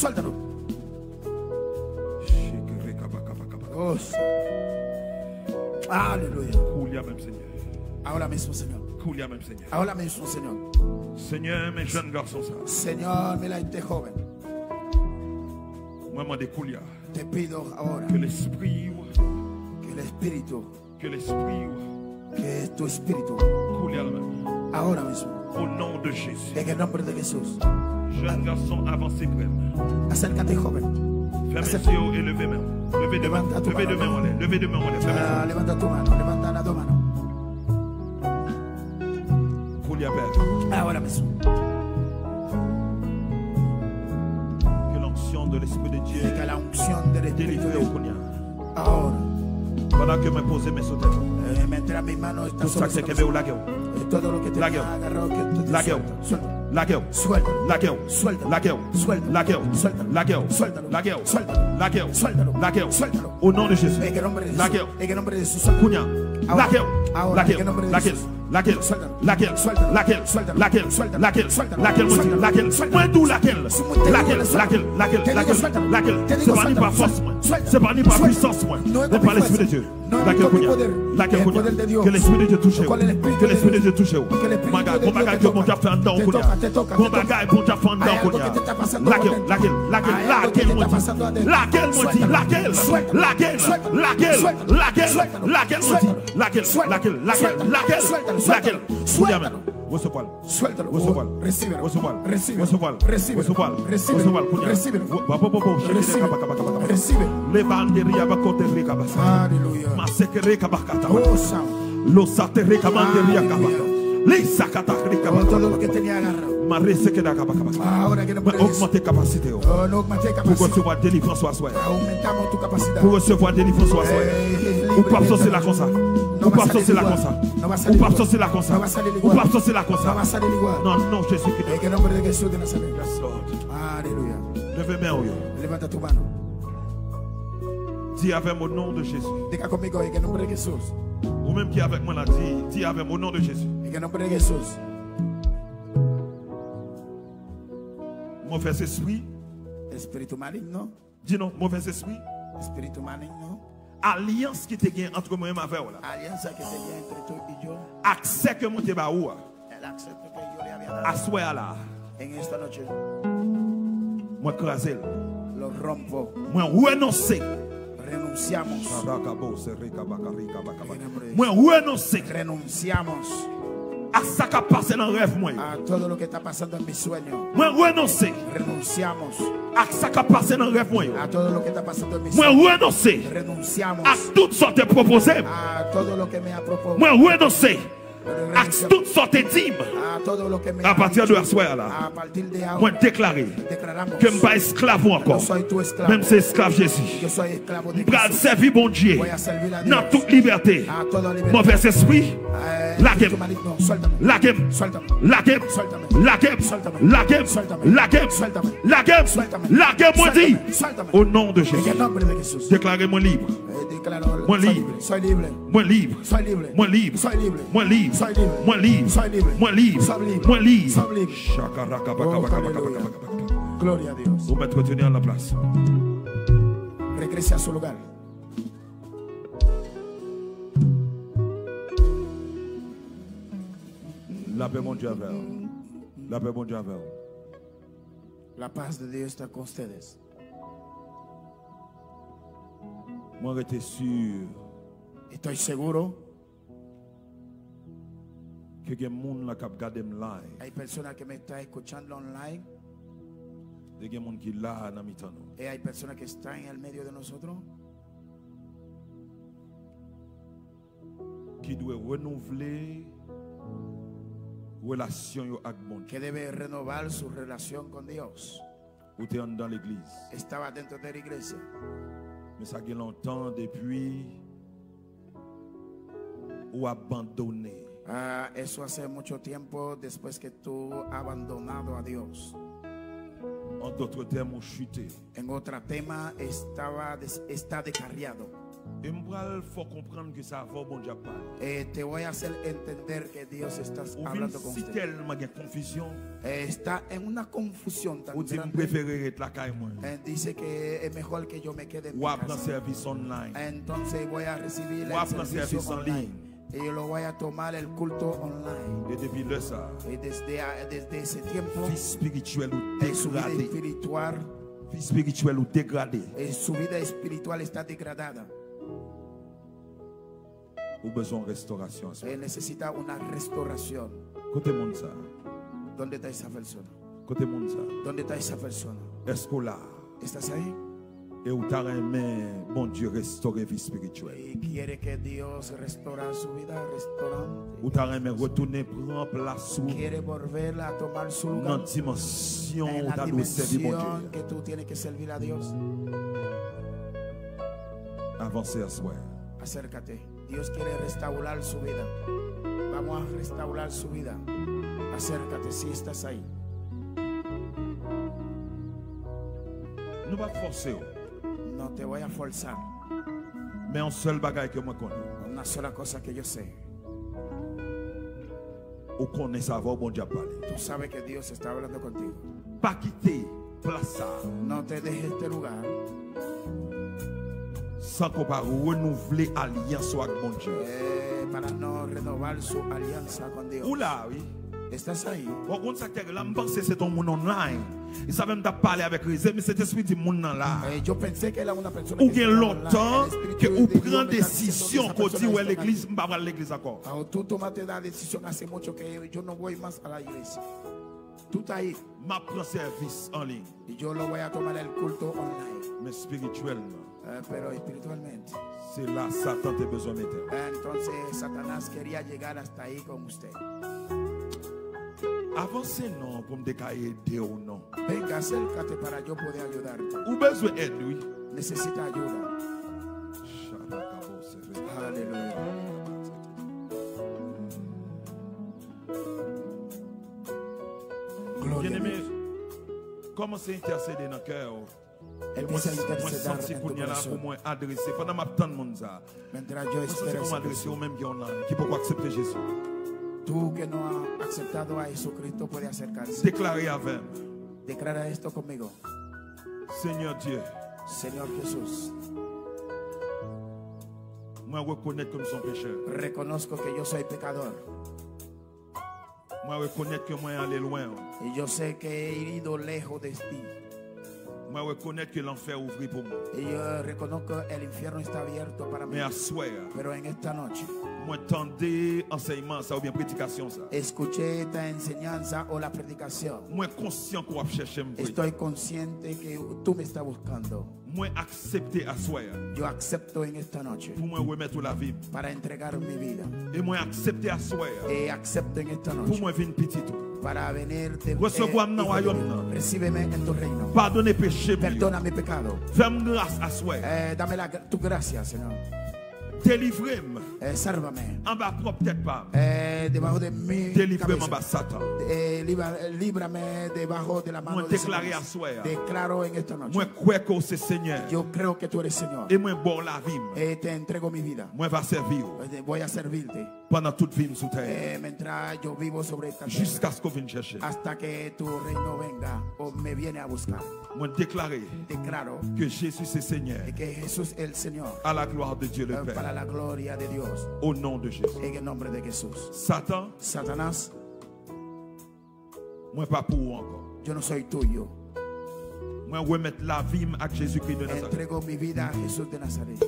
Oh, Señor. Aleluya. Koulye a menm, Senyè. Ahora mismo, Señor. Koulye a menm, Senyè. Ahora mismo, Señor. Senyè, men jèn gason sa. Señor, mira este joven. Mwen mande koulye a. Te pido ahora. Ke lespri w. Que el espíritu. Ke lespri w. Que tu espíritu. Koulye a menm. Ahora mismo. Au nom de Jésus. En el nombre de Jesús. Jèn gason, avanse prè m. Acércate, joven. Fèmen zye w e leve men w. Leve de men w. Leve de men w anlè. Leve de men w anlè. Fèmen zye w. Ah, levanta tu mano, levanta las dos manos. Koulye a, Pè. Ahora mismo. Que l'onction de l'Esprit de Dieu. Que la unción del Espíritu délivre w kounye a. Ahora. Pandan ke mwen poze men sou tèt ou. Eh, mientras mi mano está sobre su cabeza. Tout sa k te kenbe w, lage w. Eh, todo lo que te agarró, que tú te sueltas. Lage w. Lage w. Suelta. Lage w. Suelta. Lage w. Suelta. Lage w. Suelta. Lage w. Suelta. Lage w. Suelta. Lage w. Suelta. Lage w. Suelta. Au nom de Jésus. En el nombre de Jesús. Lage w. En el nombre de Jesús. Kounye a. Ahora. Lage w. Ahora, en el nombre de Jesús. Suéltalo. Suéltalo. Suéltalo. Suéltalo. Suéltalo. Suéltalo. Suéltalo. Mwen di w lakèl. Lakèl. Lakèl. Lakèl. Mwen di w lakèl. Lakèl. Lakèl. Lakèl. Lakèl. Te digo, suéltalo. Te digo, suéltalo. Suéltalo. Suéltalo. No es por mi fuerza. No es por mi poder. Lakèl kounye a. Lakèl kounye a. Lakèl kounye a. Que el Espíritu de Dios. Ke Lespri de Dye touche w. Ke Lespri de Dye touche w. Gon bagay, gon bagay ke Bondye ap fè anndan w kounye a. Gon bagay Bondye ap fè anndan w kounye a. Lakèl, lakèl, lakèl, lakèl mwen di. Lakèl mwen di. Lakèl. Lakèl. Lakèl. Lakèl mwen di. Lakèl. Lakèl. Lakèl. Lakèl. Lakèl. Kounye a menm. Resevwa l. Suéltalo. Resevwa l. Recibe. Resevwa l. Recibe. Resevwa l. Recibe. Resevwa l. Kounye a. Recibe. Bo, bo, bo, bo. Recibe. Kaba, kaba, kaba, kaba. Recibe. Levanderia bakote rekabasa. Aleluya. Masekere kabakata. Oh, Señor. Lo satere kamanderia kaba. Aleluya. Lisa kata rekaba. Oh, todo lo que tenía agarrado. Maresekeda kaba, kaba, kaba. Ahora que no puedes. Mwen ogmante kapasite w. Oh, no augmenté capacidad. Pou resevwa delivrans ou aswè. Aumentamos tu capacidad. Pou resevwa delivrans ou aswè. Eh, libre. Ou p ap sòti la konsa. No vas a salir igual. Ou p ap sòti la konsa. No vas a salir igual. Ou p ap sòti la konsa. No vas a salir igual. Ou p ap sòti la konsa. No vas a salir igual. Nan non Jezi ki. En el nombre de Jesús de Nazaret. Yes, Lord. Aleluya. Leve men w yo. Levanta tu mano. Di avè m, au nom de Jésus. Diga conmigo, en el nombre de Jesús. Ou menm ki avèk mwen la, di, di avè m, au nom de Jésus. En el nombre de Jesús. Move espri. Espíritu maligno. Di non, move espri. Espíritu maligno. Alyans ki te gen ant mwen menm avè w la. Alianza que tenía entre tú y yo. Aksè ke mwen te ba ou a. El acceso que yo le había dado. Aswè a la. En esta noche. Mwen kraze l. Lo rompo. Mwen renonse. Renunciamos. Sharakabo, serikabaka, rikabakaba. En el nombre de Mwen renonse. Renunciamos. A sa k ap pase nan rèv mwen yo. A todo lo que está pasando en mi sueño. Mwen renonse. Renunciamos. Ak sa k ap pase nan rèv mwen yo. A todo lo que está pasando en mi sueño. Mwen renonse. Renunciamos. Ak tout sa w te pwopoze m. A todo lo que me ha propuesto. Mwen renonse. Ak tout sa w te di m. A todo lo que me ha dicho. Apati de aswè a la. A partir de ahora. Mwen deklare. Declaramos. Ke m pa esklav ou ankò. No soy tu esclavo. Men m se esklav Jezi. Yo soy esclavo de Jesús. M pral sèvi Bondye. Voy a servir a Dios. Nan tout libète. A toda liberdad. Move espri. Eh, lage m. Espíritu maligno, suéltame. Lage m. Suéltame. Lage m. Suéltame. Lage m. Suéltame. Lage m. Suéltame. Lage m. Suéltame. Lage m. Suéltame. Lage m, mwen di. Suéltame. Suéltame. Au nom de Jésus. En el nombre de Jesús. Deklare mwen lib. Eh, declaro, mwen lib. Soy libre. Mwen lib. Soy libre. Mwen lib. Soy libre. Mwen lib. Soy libre. Mwen lib. Soy libre. Mwen lib. Soy libre. Mwen lib. Soy libre. Shakaraka. Oh, aleluya. Gloria a Dios. Ou mèt retounen an la plas. Regrese a su lugar. Lapè Bondye avè w. Lapè Bondye avè w. La paz de Dios está con ustedes. Mwen rete si. Estoy seguro. Ke gen moun la k ap gade m live. Hay personas que me están escuchando online. Te gen moun ki la nan mitan nou. Y hay personas que están en el medio de nosotros. Ki dwe renouvle relasyon yo ak Bondye. Que debe renovar su relación con Dios. Ou te anndan legliz. Estaba dentro de la iglesia. Men sa gen lontan depi ou abandone. Ah, eso hace mucho tiempo después que tú abandonado a Dios. En d'autres termes, ou chite. En otra tema, estaba des-, está descarriado. E m pral fè w konprann ke se avè w Bondye ap pale. Eh, te voy a hacer entender que Dios está hablando con usted. Ou vin si tèlman gen konfizyon. Eh, está en una confusión tan grande. Ou di, "M prefere ret lakay mwen." Eh, dice que es mejor que yo me quede en mi casa. W a pran sèvis online. Entonces voy a recibir el servicio online. W a pran sèvis an liy. Y lo voy a tomar el culto online. E depi lè sa, y desde, a- desde ese tiempo, vi espirityèl ou degrade. Su vida espiritual, vi espirityèl ou degrade. Eh, su vida espiritual está degradada. Ou bezwen restorasyon aswè. Eh, necesita una restauración. Kote moun sa? ¿Dónde está esa persona? Kote moun sa? ¿Dónde está esa persona? Èske w la? ¿Estás ahí? E ou ta renmen Bondye restore vi espirityèl? Y quiere que Dios restaura su vida, restaurante. Ou ta renmen retounen pran plas ou. Quiere volver a tomar su lugar. Nan dimansyon ou ta dwe sèvi Bondye. En la dimensión que tú tienes que servir a Dios. Avanse aswè. Acércate. Dios quiere restaurar su vida. Vamos a restaurar su vida. Acércate si estás ahí. Nou p ap fòse w. No te voy a forzar. Men yon sèl bagay ke mwen konnen. Una sola cosa que yo sé. Ou konnen se avè w Bondye ap pale. Tú sabes que Dios está hablando contigo. Pa kite plas sa a No te dejes este lugar san ke w pa renouvle alyans ou ak Bondye. eh, para no renovar su alianza con Dios. Ou la, wi. Estás ahí. Bon, konn sa k te rive la, m panse se t on moun online. E sa fè m t ap pale avèk Reze, men Sentespri di moun nan la. Eh, yo pensé que era una persona Ou que gen estaba online. lontan El Espíritu ke de ou Dios pran me está diciendo que desizyon esa ke w di persona w wè está legliz, aquí. M pa pral legliz ankò. Ahora tú tomaste la decisión hace mucho que yo no voy más a la iglesia. Tú estás ahí. M ap pran sèvis an liy. Y yo lo voy a tomar el culto online. Men espirityèlman, Eh, pero espiritualmente, se la Satan te bezwen mete w. entonces Satanás quería llegar hasta ahí con usted. Avanse non pou m te ka ede w non. Venga, acércate para yo poder ayudarte. Ou bezwen èd, wi. Necesita ayuda. Sharakabo sere. Aleluya. Gloria a Byeneme, Dios. Kòmanse entèsede nan kè w. E mwen, Empieza a mwen interceder santi en tu kounye a la pou corazón. Mwen adrese, pandan m ap tann moun sa a, Mientras yo mwen santi espero pou mwen esa adrese persona. Ou menm ki online, ki poko aksepte Jezi. Tú que no has aceptado a Jesucristo puede acercarse. Deklare avè m. Declara esto conmigo. Senyè Dye, Señor Jesús, mwen rekonèt ke m se yon pechè. Reconozco que yo soy pecador. Mwen rekonèt ke mwen ale lwen w. Y yo sé que he ido lejos de ti. Mwen rekonèt ke lanfè ouvri pou mwen. Y yo reconozco que el infierno está abierto para mí. Men aswè a, Pero en esta noche, mwen tande ansèyman sa oubyen predikasyon sa. Escuché esta enseñanza o la predicación. Mwen konsyan ke w ap chèche m vre. Estoy consciente que tú me estás buscando. Mwen aksepte aswè a Yo acepto en esta noche pou mwen remèt ou lavi m. Para entregar mi vida. E mwen aksepte aswè a Y acepto en esta pou noche mwen vin pitit ou. Para venir de Resevwa m nan hijo de wayòm Dios. Nan. Recíbeme en tu reino. Padone peche m yo. Perdona mi pecado. Fè m gras aswè a. Eh, dame la gra- tu gracia, Señor. Delivre m Eh, sálvame. Anba pwòp tèt pa m. Eh, debajo de mi Delivre m cabeza. Anba Satan. Eh, libra- eh, líbrame debajo de la mano Mwen de deklare Satanás. Aswè a. Declaro en esta noche. Mwen kwè ke w se Senyè. Yo creo que tú eres Señor. E mwen ba w lavi m. Eh, te entrego mi vida. Mwen va sèvi w Eh, Voy a servirte. Pandan tout vi m sou tè. Eh, mientras yo vivo sobre esta tierra. Jiskaske w vin chèche m. Hasta que tu reino venga o me viene a buscar. Mwen deklare Declaro ke Jezi se Senyè. Que Jesús es el Señor. À la gloire de Dieu le Eh, Père. Para la gloria de Dios. Au nom de Jésus. En el nombre de Jesús. Satan, Satanás, mwen pa pou ou ankò. Yo no soy tuyo. Mwen remèt lavi m ak Jezikri de Nazarèt. Entrego mi vida a Jesús de Nazaret.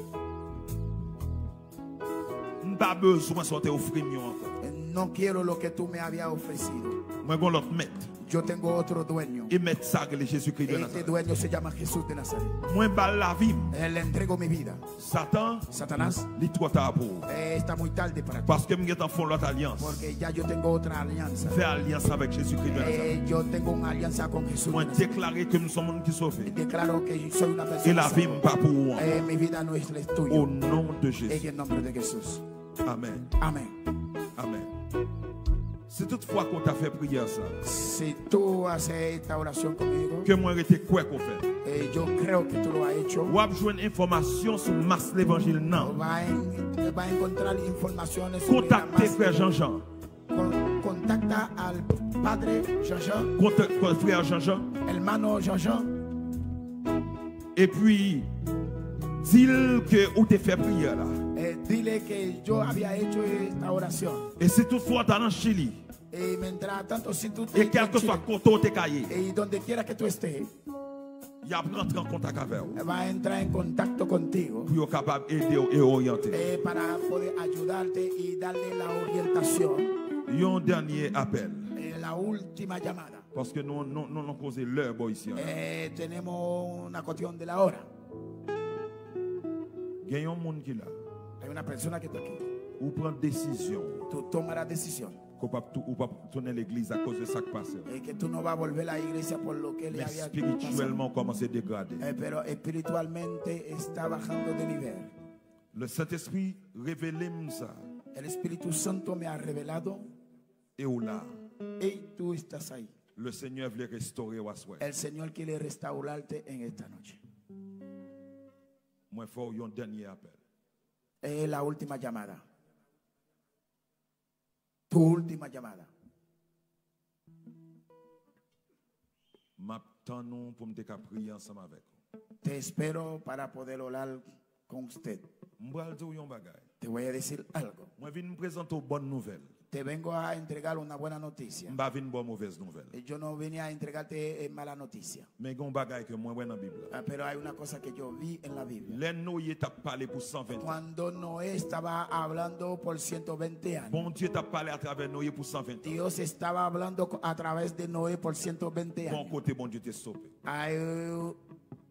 M pa bezwen sa w te ofri m yo ankò. No quiero lo que tú me habías ofrecido. Mwen gen lòt mèt. Yo tengo otro dueño. E mèt sa rele Jezikri de Este Nazarèt. Dueño se llama Jesús de Nazaret. Mwen ba l lavi m. Eh, Le entrego mi vida. Satan, Satanás, li twò ta pou ou. Eh, está muy tarde para ti. Paske m gentan fè yon lòt alyans. Porque ya yo tengo otra alianza. Fè alyans avèk Jezikri de Nazarèt. Eh, yo tengo una alianza con Jesús de Mwen Nazaret. Deklare ke m se yon moun ki sove. Declaro que soy una E persona lavi m salva. Pa pou ou ankò. Eh, mi vida no es la Au tuya. Nom de En Jésus. El nombre de Jesús. Amèn. Amén. Amèn. Si tout fwa ke w ta fè priyè sa, Si tú haces esta oración conmigo, ke mwen rete kwè ke w fè, eh, yo creo que tú lo has hecho. W ap jwenn enfòmasyon sou mas levanjil nan. Va a, en- va a encontrar informaciones sobre la Kontakte más- frè Jean Jean. Con- contacta al padre Jean Jean, Kontak- kon- Frè Jean Jean. Hermano Jean Jean. Epi, di l ke ou te fè priyè la. Eh, dile que yo había hecho esta oración. E si toutfwa w ta nan Chili, Y mientras tanto, si tú e kèlkeswa kote w te ka ye, y donde quiera que tú estés, y ap rantre an kontak avè w va a entrar en contacto contigo pou yo kapab ede w e oryante w. Eh, para poder ayudarte y darle la orientación. Yon dènye apèl. Eh, la última llamada. Paske nou nou nou nou koze lè bò isi an. Eh, tenemos una cuestión de la hora. Gen yon moun ki la. Hay una persona que está aquí. Ou pran desizyon. Tú tomas la decisión. Ke w p ap tou- ou p ap tounen legliz akoz de sa k pase w. Eh, que tú no vas a volver a la iglesia por lo que le Men había pasado. Espirityèlman w kòmanse degrade. Eh, pero espiritualmente está bajando de nivel. Le Sentespri revele m sa. El Espíritu Santo me ha revelado E w la. Y tú estás ahí. Le Senyè vle restore w aswè. El Señor quiere restaurarte en esta noche. Mwen fè w yon dènye apèl. Es la última llamada. Tu última llamada. M ap tann ou pou m te ka priye ansanm avèk ou. Te espero para poder orar con usted. M pral di w yon bagay. Te voy a decir algo. Mwen vin prezante w bòn nouvèl. Te vengo a entregar una buena noticia. M pa vin ba w movèz nouvèl. Eh, Yo no vine a entregarte eh, mala noticia. Men gen yon bagay ke mwen wè nan Bib la. Ah, pero hay una cosa que yo vi en la Biblia. Lè Noye t ap pale pou san ven tan. Cuando Noé estaba hablando por ciento veinte años, Bondye t ap pale atravè Noye pou san ven tan. Dios estaba hablando co- a través de Noé por ciento veinte Gon años. Kote Bondye te stope. Hay,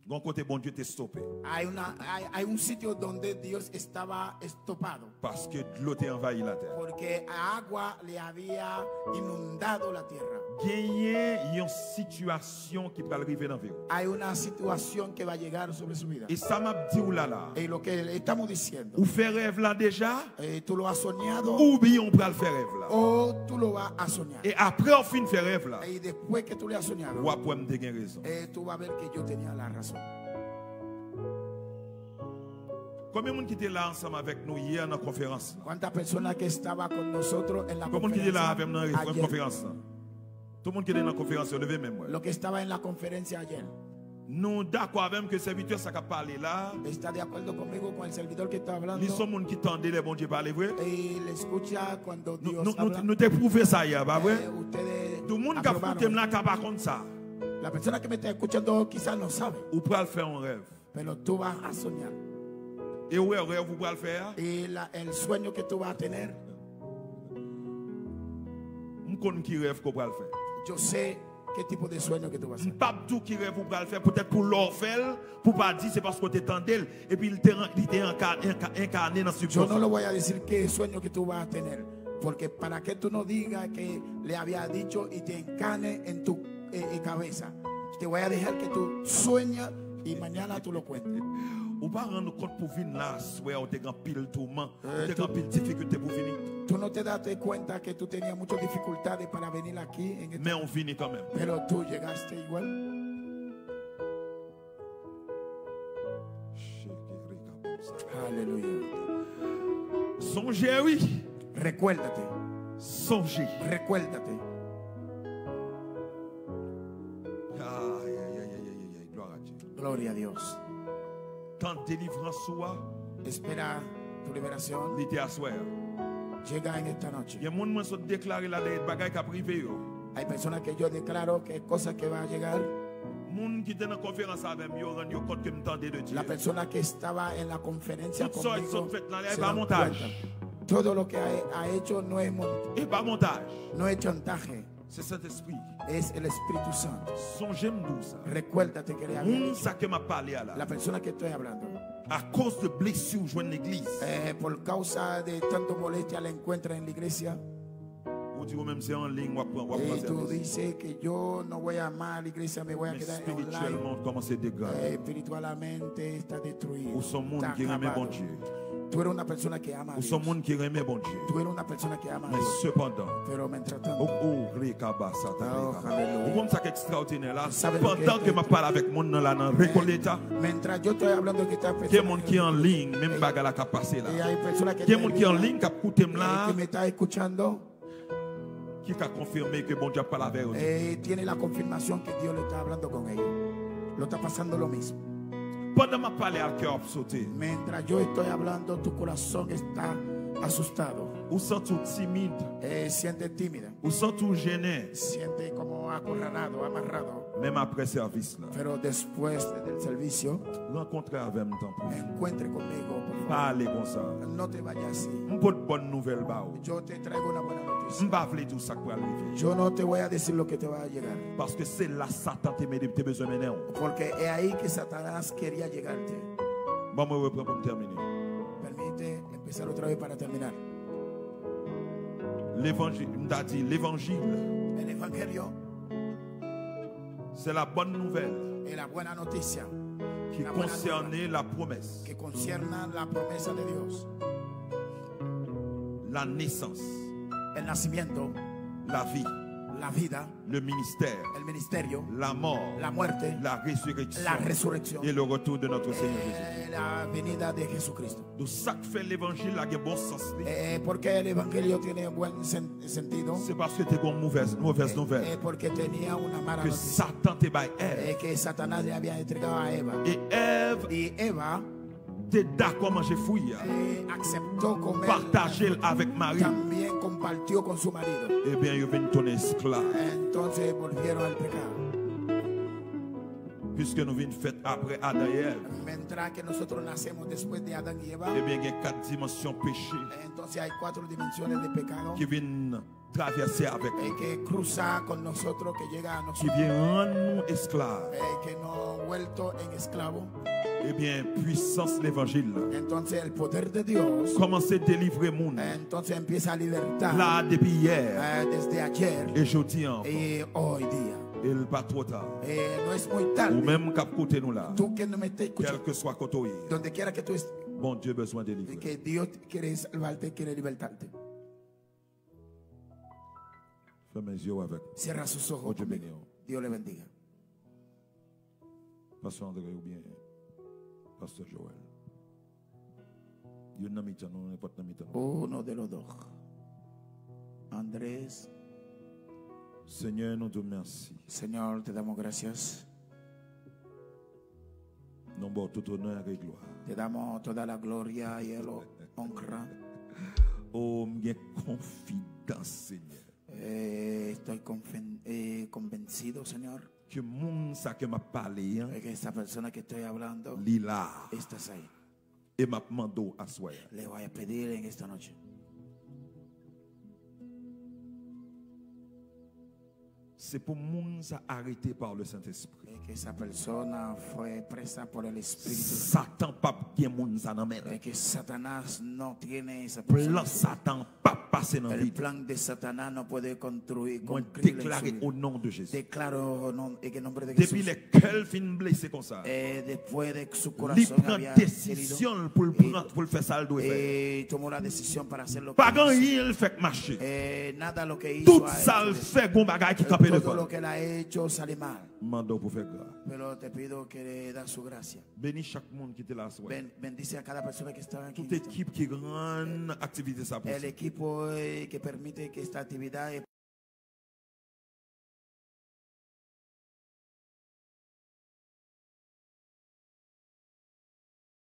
Gon kote Bondye te stope. hay una, hay, hay un sitio donde Dios estaba estopado. Paske dlo te anvayi latè. Porque agua le había inundado la tierra. Genyen yon sitiyasyon ki pral rive nan vi w. Hay una situación que va a llegar sobre su vida. E sa m ap di w la la, Y lo que le estamos diciendo, ou fè rèv la deja, eh, tú lo has soñado oubyen ou pral fè rèv la. O tú lo vas a soñar. E apre w fin fè rèv la, Y después que tú le has soñado, w ap wè m te gen rezon. Eh, tú vas a ver que yo tenía la razón. Konbyen moun ki te la ansanm avèk nou yè nan konferans la? ¿Cuántas personas que estaba con nosotros en la Konbyen moun ki te la conferencia avè m nan refren ayer? Konferans la? Tout moun ki te nan konferans yo, leve men m wè. Lo que estaba en la conferencia ayer. Nou dakò avè m ke sèvitè sa k ap pale la, ¿Está de acuerdo conmigo con el servidor que está li hablando? se yon moun ki tande lè Bondye pale vre. Y le escucha cuando Nou, Dios nou, nou, habla. nou te pwouve sa yè, pa vre? Eh, ustedes Tout moun k ap aprobaron koute m la esto. ka pa konn sa. La persona que me está escuchando quizás no sabe, Ou pral fè yon rèv. Pero tú vas a soñar. E ou wè rèv ou pral fè a? Y la- el sueño que tú vas a tener, M konn ki rèv ke w pral fè. Yo sé qué tipo de sueño que tú vas a M hacer. p ap di w ki rèv ou pral fè, poutèt pou lè w fè l, pou w pa di se paske w te tande l, epi l te, li te anka, anka, enkane nan Yo no sibkonsyan. le voy a decir qué sueño que tú vas a tener, porque para que tú no digas que le había dicho y te encane en tu eh, eh, cabeza. Te voy a dejar que tú sueñas y mañana tú lo cuentes. Ou pa rann ou kont pou vin la aswè, ou te gen anpil touman, ou Eh, te tú- gen anpil difikilte pou vini. Tú no te das cuenta que tú tenías muchas dificultades para venir aquí, en este- Men ou vini kanmenm. Pero tú llegaste igual. Aleluya. Sonje, wi. Recuérdate, Sonje. Recuérdate. Ay, ay, ay, ay, ay, ay, ay. Gloire à Dieu. Gloria a Dios. Tan delivrans ou a, Espera tu liberación. Li te aswè a. Llega en esta noche. Gen moun mwen sot deklare la de bagay k ap rive yo. Hay personas que yo declaro que hay cosas que van a llegar. Moun ki te nan konferans avè m yo rann yo kont ke m tande de Dye. La persona que estaba en la conferencia Tout sa yo conmigo sot fèt nan la, e se pa dan montaj. Cuenta. Todo lo que ha, ha hecho no es mon- E pa montaj. No es chantaje, Se Sentespri. Es el Espíritu Santo. Sonje m di w sa. Recuérdate que le había Moun dicho. Sa ke m ap pale a la. La persona que estoy hablando. Akoz de blesi w jwenn legliz. Eh, por causa de tanto molestia la encuentra en la iglesia. Ou di ou menm se an liy w ap pran, w ap pran Y tú sèvis. Dices que yo no voy a amar a la iglesia, me voy a Men quedar online. Espirityèlman w kòmanse degrade. Eh, espiritualmente está destruido. Ou se yon moun Está ki renmen acabado. Bondye. Tú eres una persona que ama a Ou se yon Dios. moun ki renmen Bondye. Tú eres una persona que ama a Men Dios. sepandan, Pero mientras ou, tanto, ou rekaba satan Oh, rekaba. hallelujah. Ou konn sa k ekstraòdinè la? Sabe lo que Pandan ke m ap pale avèk moun nan la nan Recoleta, mientras yo estoy hablando que está gen moun ki an liy, menm bagay la k ap pase la. Y hay personas que Gen moun ki an están liy k ap koute m eh, la. Que me está escuchando, Ki ka konfime ke Bondye ap pale avè yo. eh, tiene la confirmación que Dios le está hablando con ellos. Lo está pasando lo mismo. Pandan m ap pale a, kè w ap sote. Mientras yo estoy hablando, tu corazón está asustado. Ou santi w timid. Eh, sientes tímida. Ou santi w jennen. Sientes como acorralado, amarrado. Menm apre sèvis la. Pero después del servicio, Rankontre avè m, tanpri. encuentre conmigo, por favor. Pale konsa. No te vayas así. M pot bòn nouvèl ba ou. Yo te traigo una buena noticia. M pa vle di w sa k pral rive. Yo no te voy a decir lo que te va a llegar. Paske se la Satan te mete, te bezwen mennen w. Porque es ahí que Satanás quería llegarte. Ban mwen repran pou m tèmine. Permite empezar otra vez para terminar. Levanjil, m ta di levanjil, El Evangelio se la bòn nouvèl es la buena noticia ki la buena konsène la pwomès, que concierna la promesa de Dios. la nesans, El nacimiento, la vi. la vida, le ministère, el ministerio, la mort, la muerte, la résurrection la resurrección, et le retour de notre Seigneur Jésus. eh, la venida de Jesucristo. Donc, sa k fè levanjil la gen bon sans li, Eh, ¿Por qué el evangelio tiene buen sen- sentido? Se paske te gen yon movèz, movèz nouvèl Eh, porque tenía una mala ke noticia Satan te bay Èv. Eh, que Satanás le había entregado a Eva. E Èv Y Eva te dakò manje fwi a, eh, aceptó comer pataje l avèk mari. También compartió con su marido. Ebyen, yo vin tounen esklav. Entonces volvieron al pecado. Piske nou vin fèt apre Adan e Èv, Mientras que nosotros nacemos después de Adán y Eva, ebyen, gen kat dimansyon peche entonces hay cuatro dimensiones de pecado ki vin travèse avèk eh, nou, que cruza con nosotros, que llega a ki nosotros, vin rann nou esklav. eh, que nos ha vuelto en esclavo. Ebyen, pwisans levanjil la Entonces el poder de Dios kòmanse delivre moun eh, entonces empieza a libertar la depi yè eh, desde ayer e jodi an ankò. Y hoy día. E l pa twò ta. Eh, no es muy Ou tarde. Menm k ap koute nou la, Tú que no me estés escuchando, kèlkeswa kote w ye, donde quiera que tú estés, Bondye bezwen delivre. Que Dios quiere salvarte, quiere libertarte. Fèmen zye w avèk mwen. Cierra sus ojos Bondye conmigo. Beni w. Dios le bendiga. Pastè André oubyen Pastè Joël. Youn nan mitan nou, nenpòt nan mitan nou. Uno de los dos. Andrés, Senyè, nou di w mèsi. Señor, te damos gracias. Nou ba w tout onè ak glwa. Te damos toda la gloria y el honra. O, m gen konfidans, Senyè. Eh, estoy conven- eh, convencido, Señor, Ke moun sa ke m ap pale an, de que esa persona que estoy hablando li la. Estás ahí. E m ap mande w aswè a. Le voy a pedir en esta noche Se pou moun sa arete pa le Sentespri. de que esa persona fue presa por el Espíritu. Satan p ap gen moun sa nan men l. De que Satanás no tiene esa Plan persona. Satan p ap pase nan El vi l. Plan de Satanás no puede construir, Mwen construir en su deklare vida. O non de Jezi. Declaro non- en el nombre de Depi Jesús. Lè kè l fin blese konsa, Eh, después de su li corazón pran había herido, desizyon l pou l pran, pou l fè sa l dwe fè. eh, tomó la decisión para hacer lo que Pa gen hizo. anyen l fè k mache. Eh, nada lo que hizo Tout ha sa l hecho fè, gon bagay ki eh, kanpe todo devan lo l. Que él ha hecho sale mal. M mande w pou fè gra. Pero te pido que le da su gracia. Beni chak moun ki te la aswè. Ben- bendice a cada persona que estaba aquí. Tout ekip ki rann aktivite sa El posib. Equipo eh, que permite que esta actividad eh,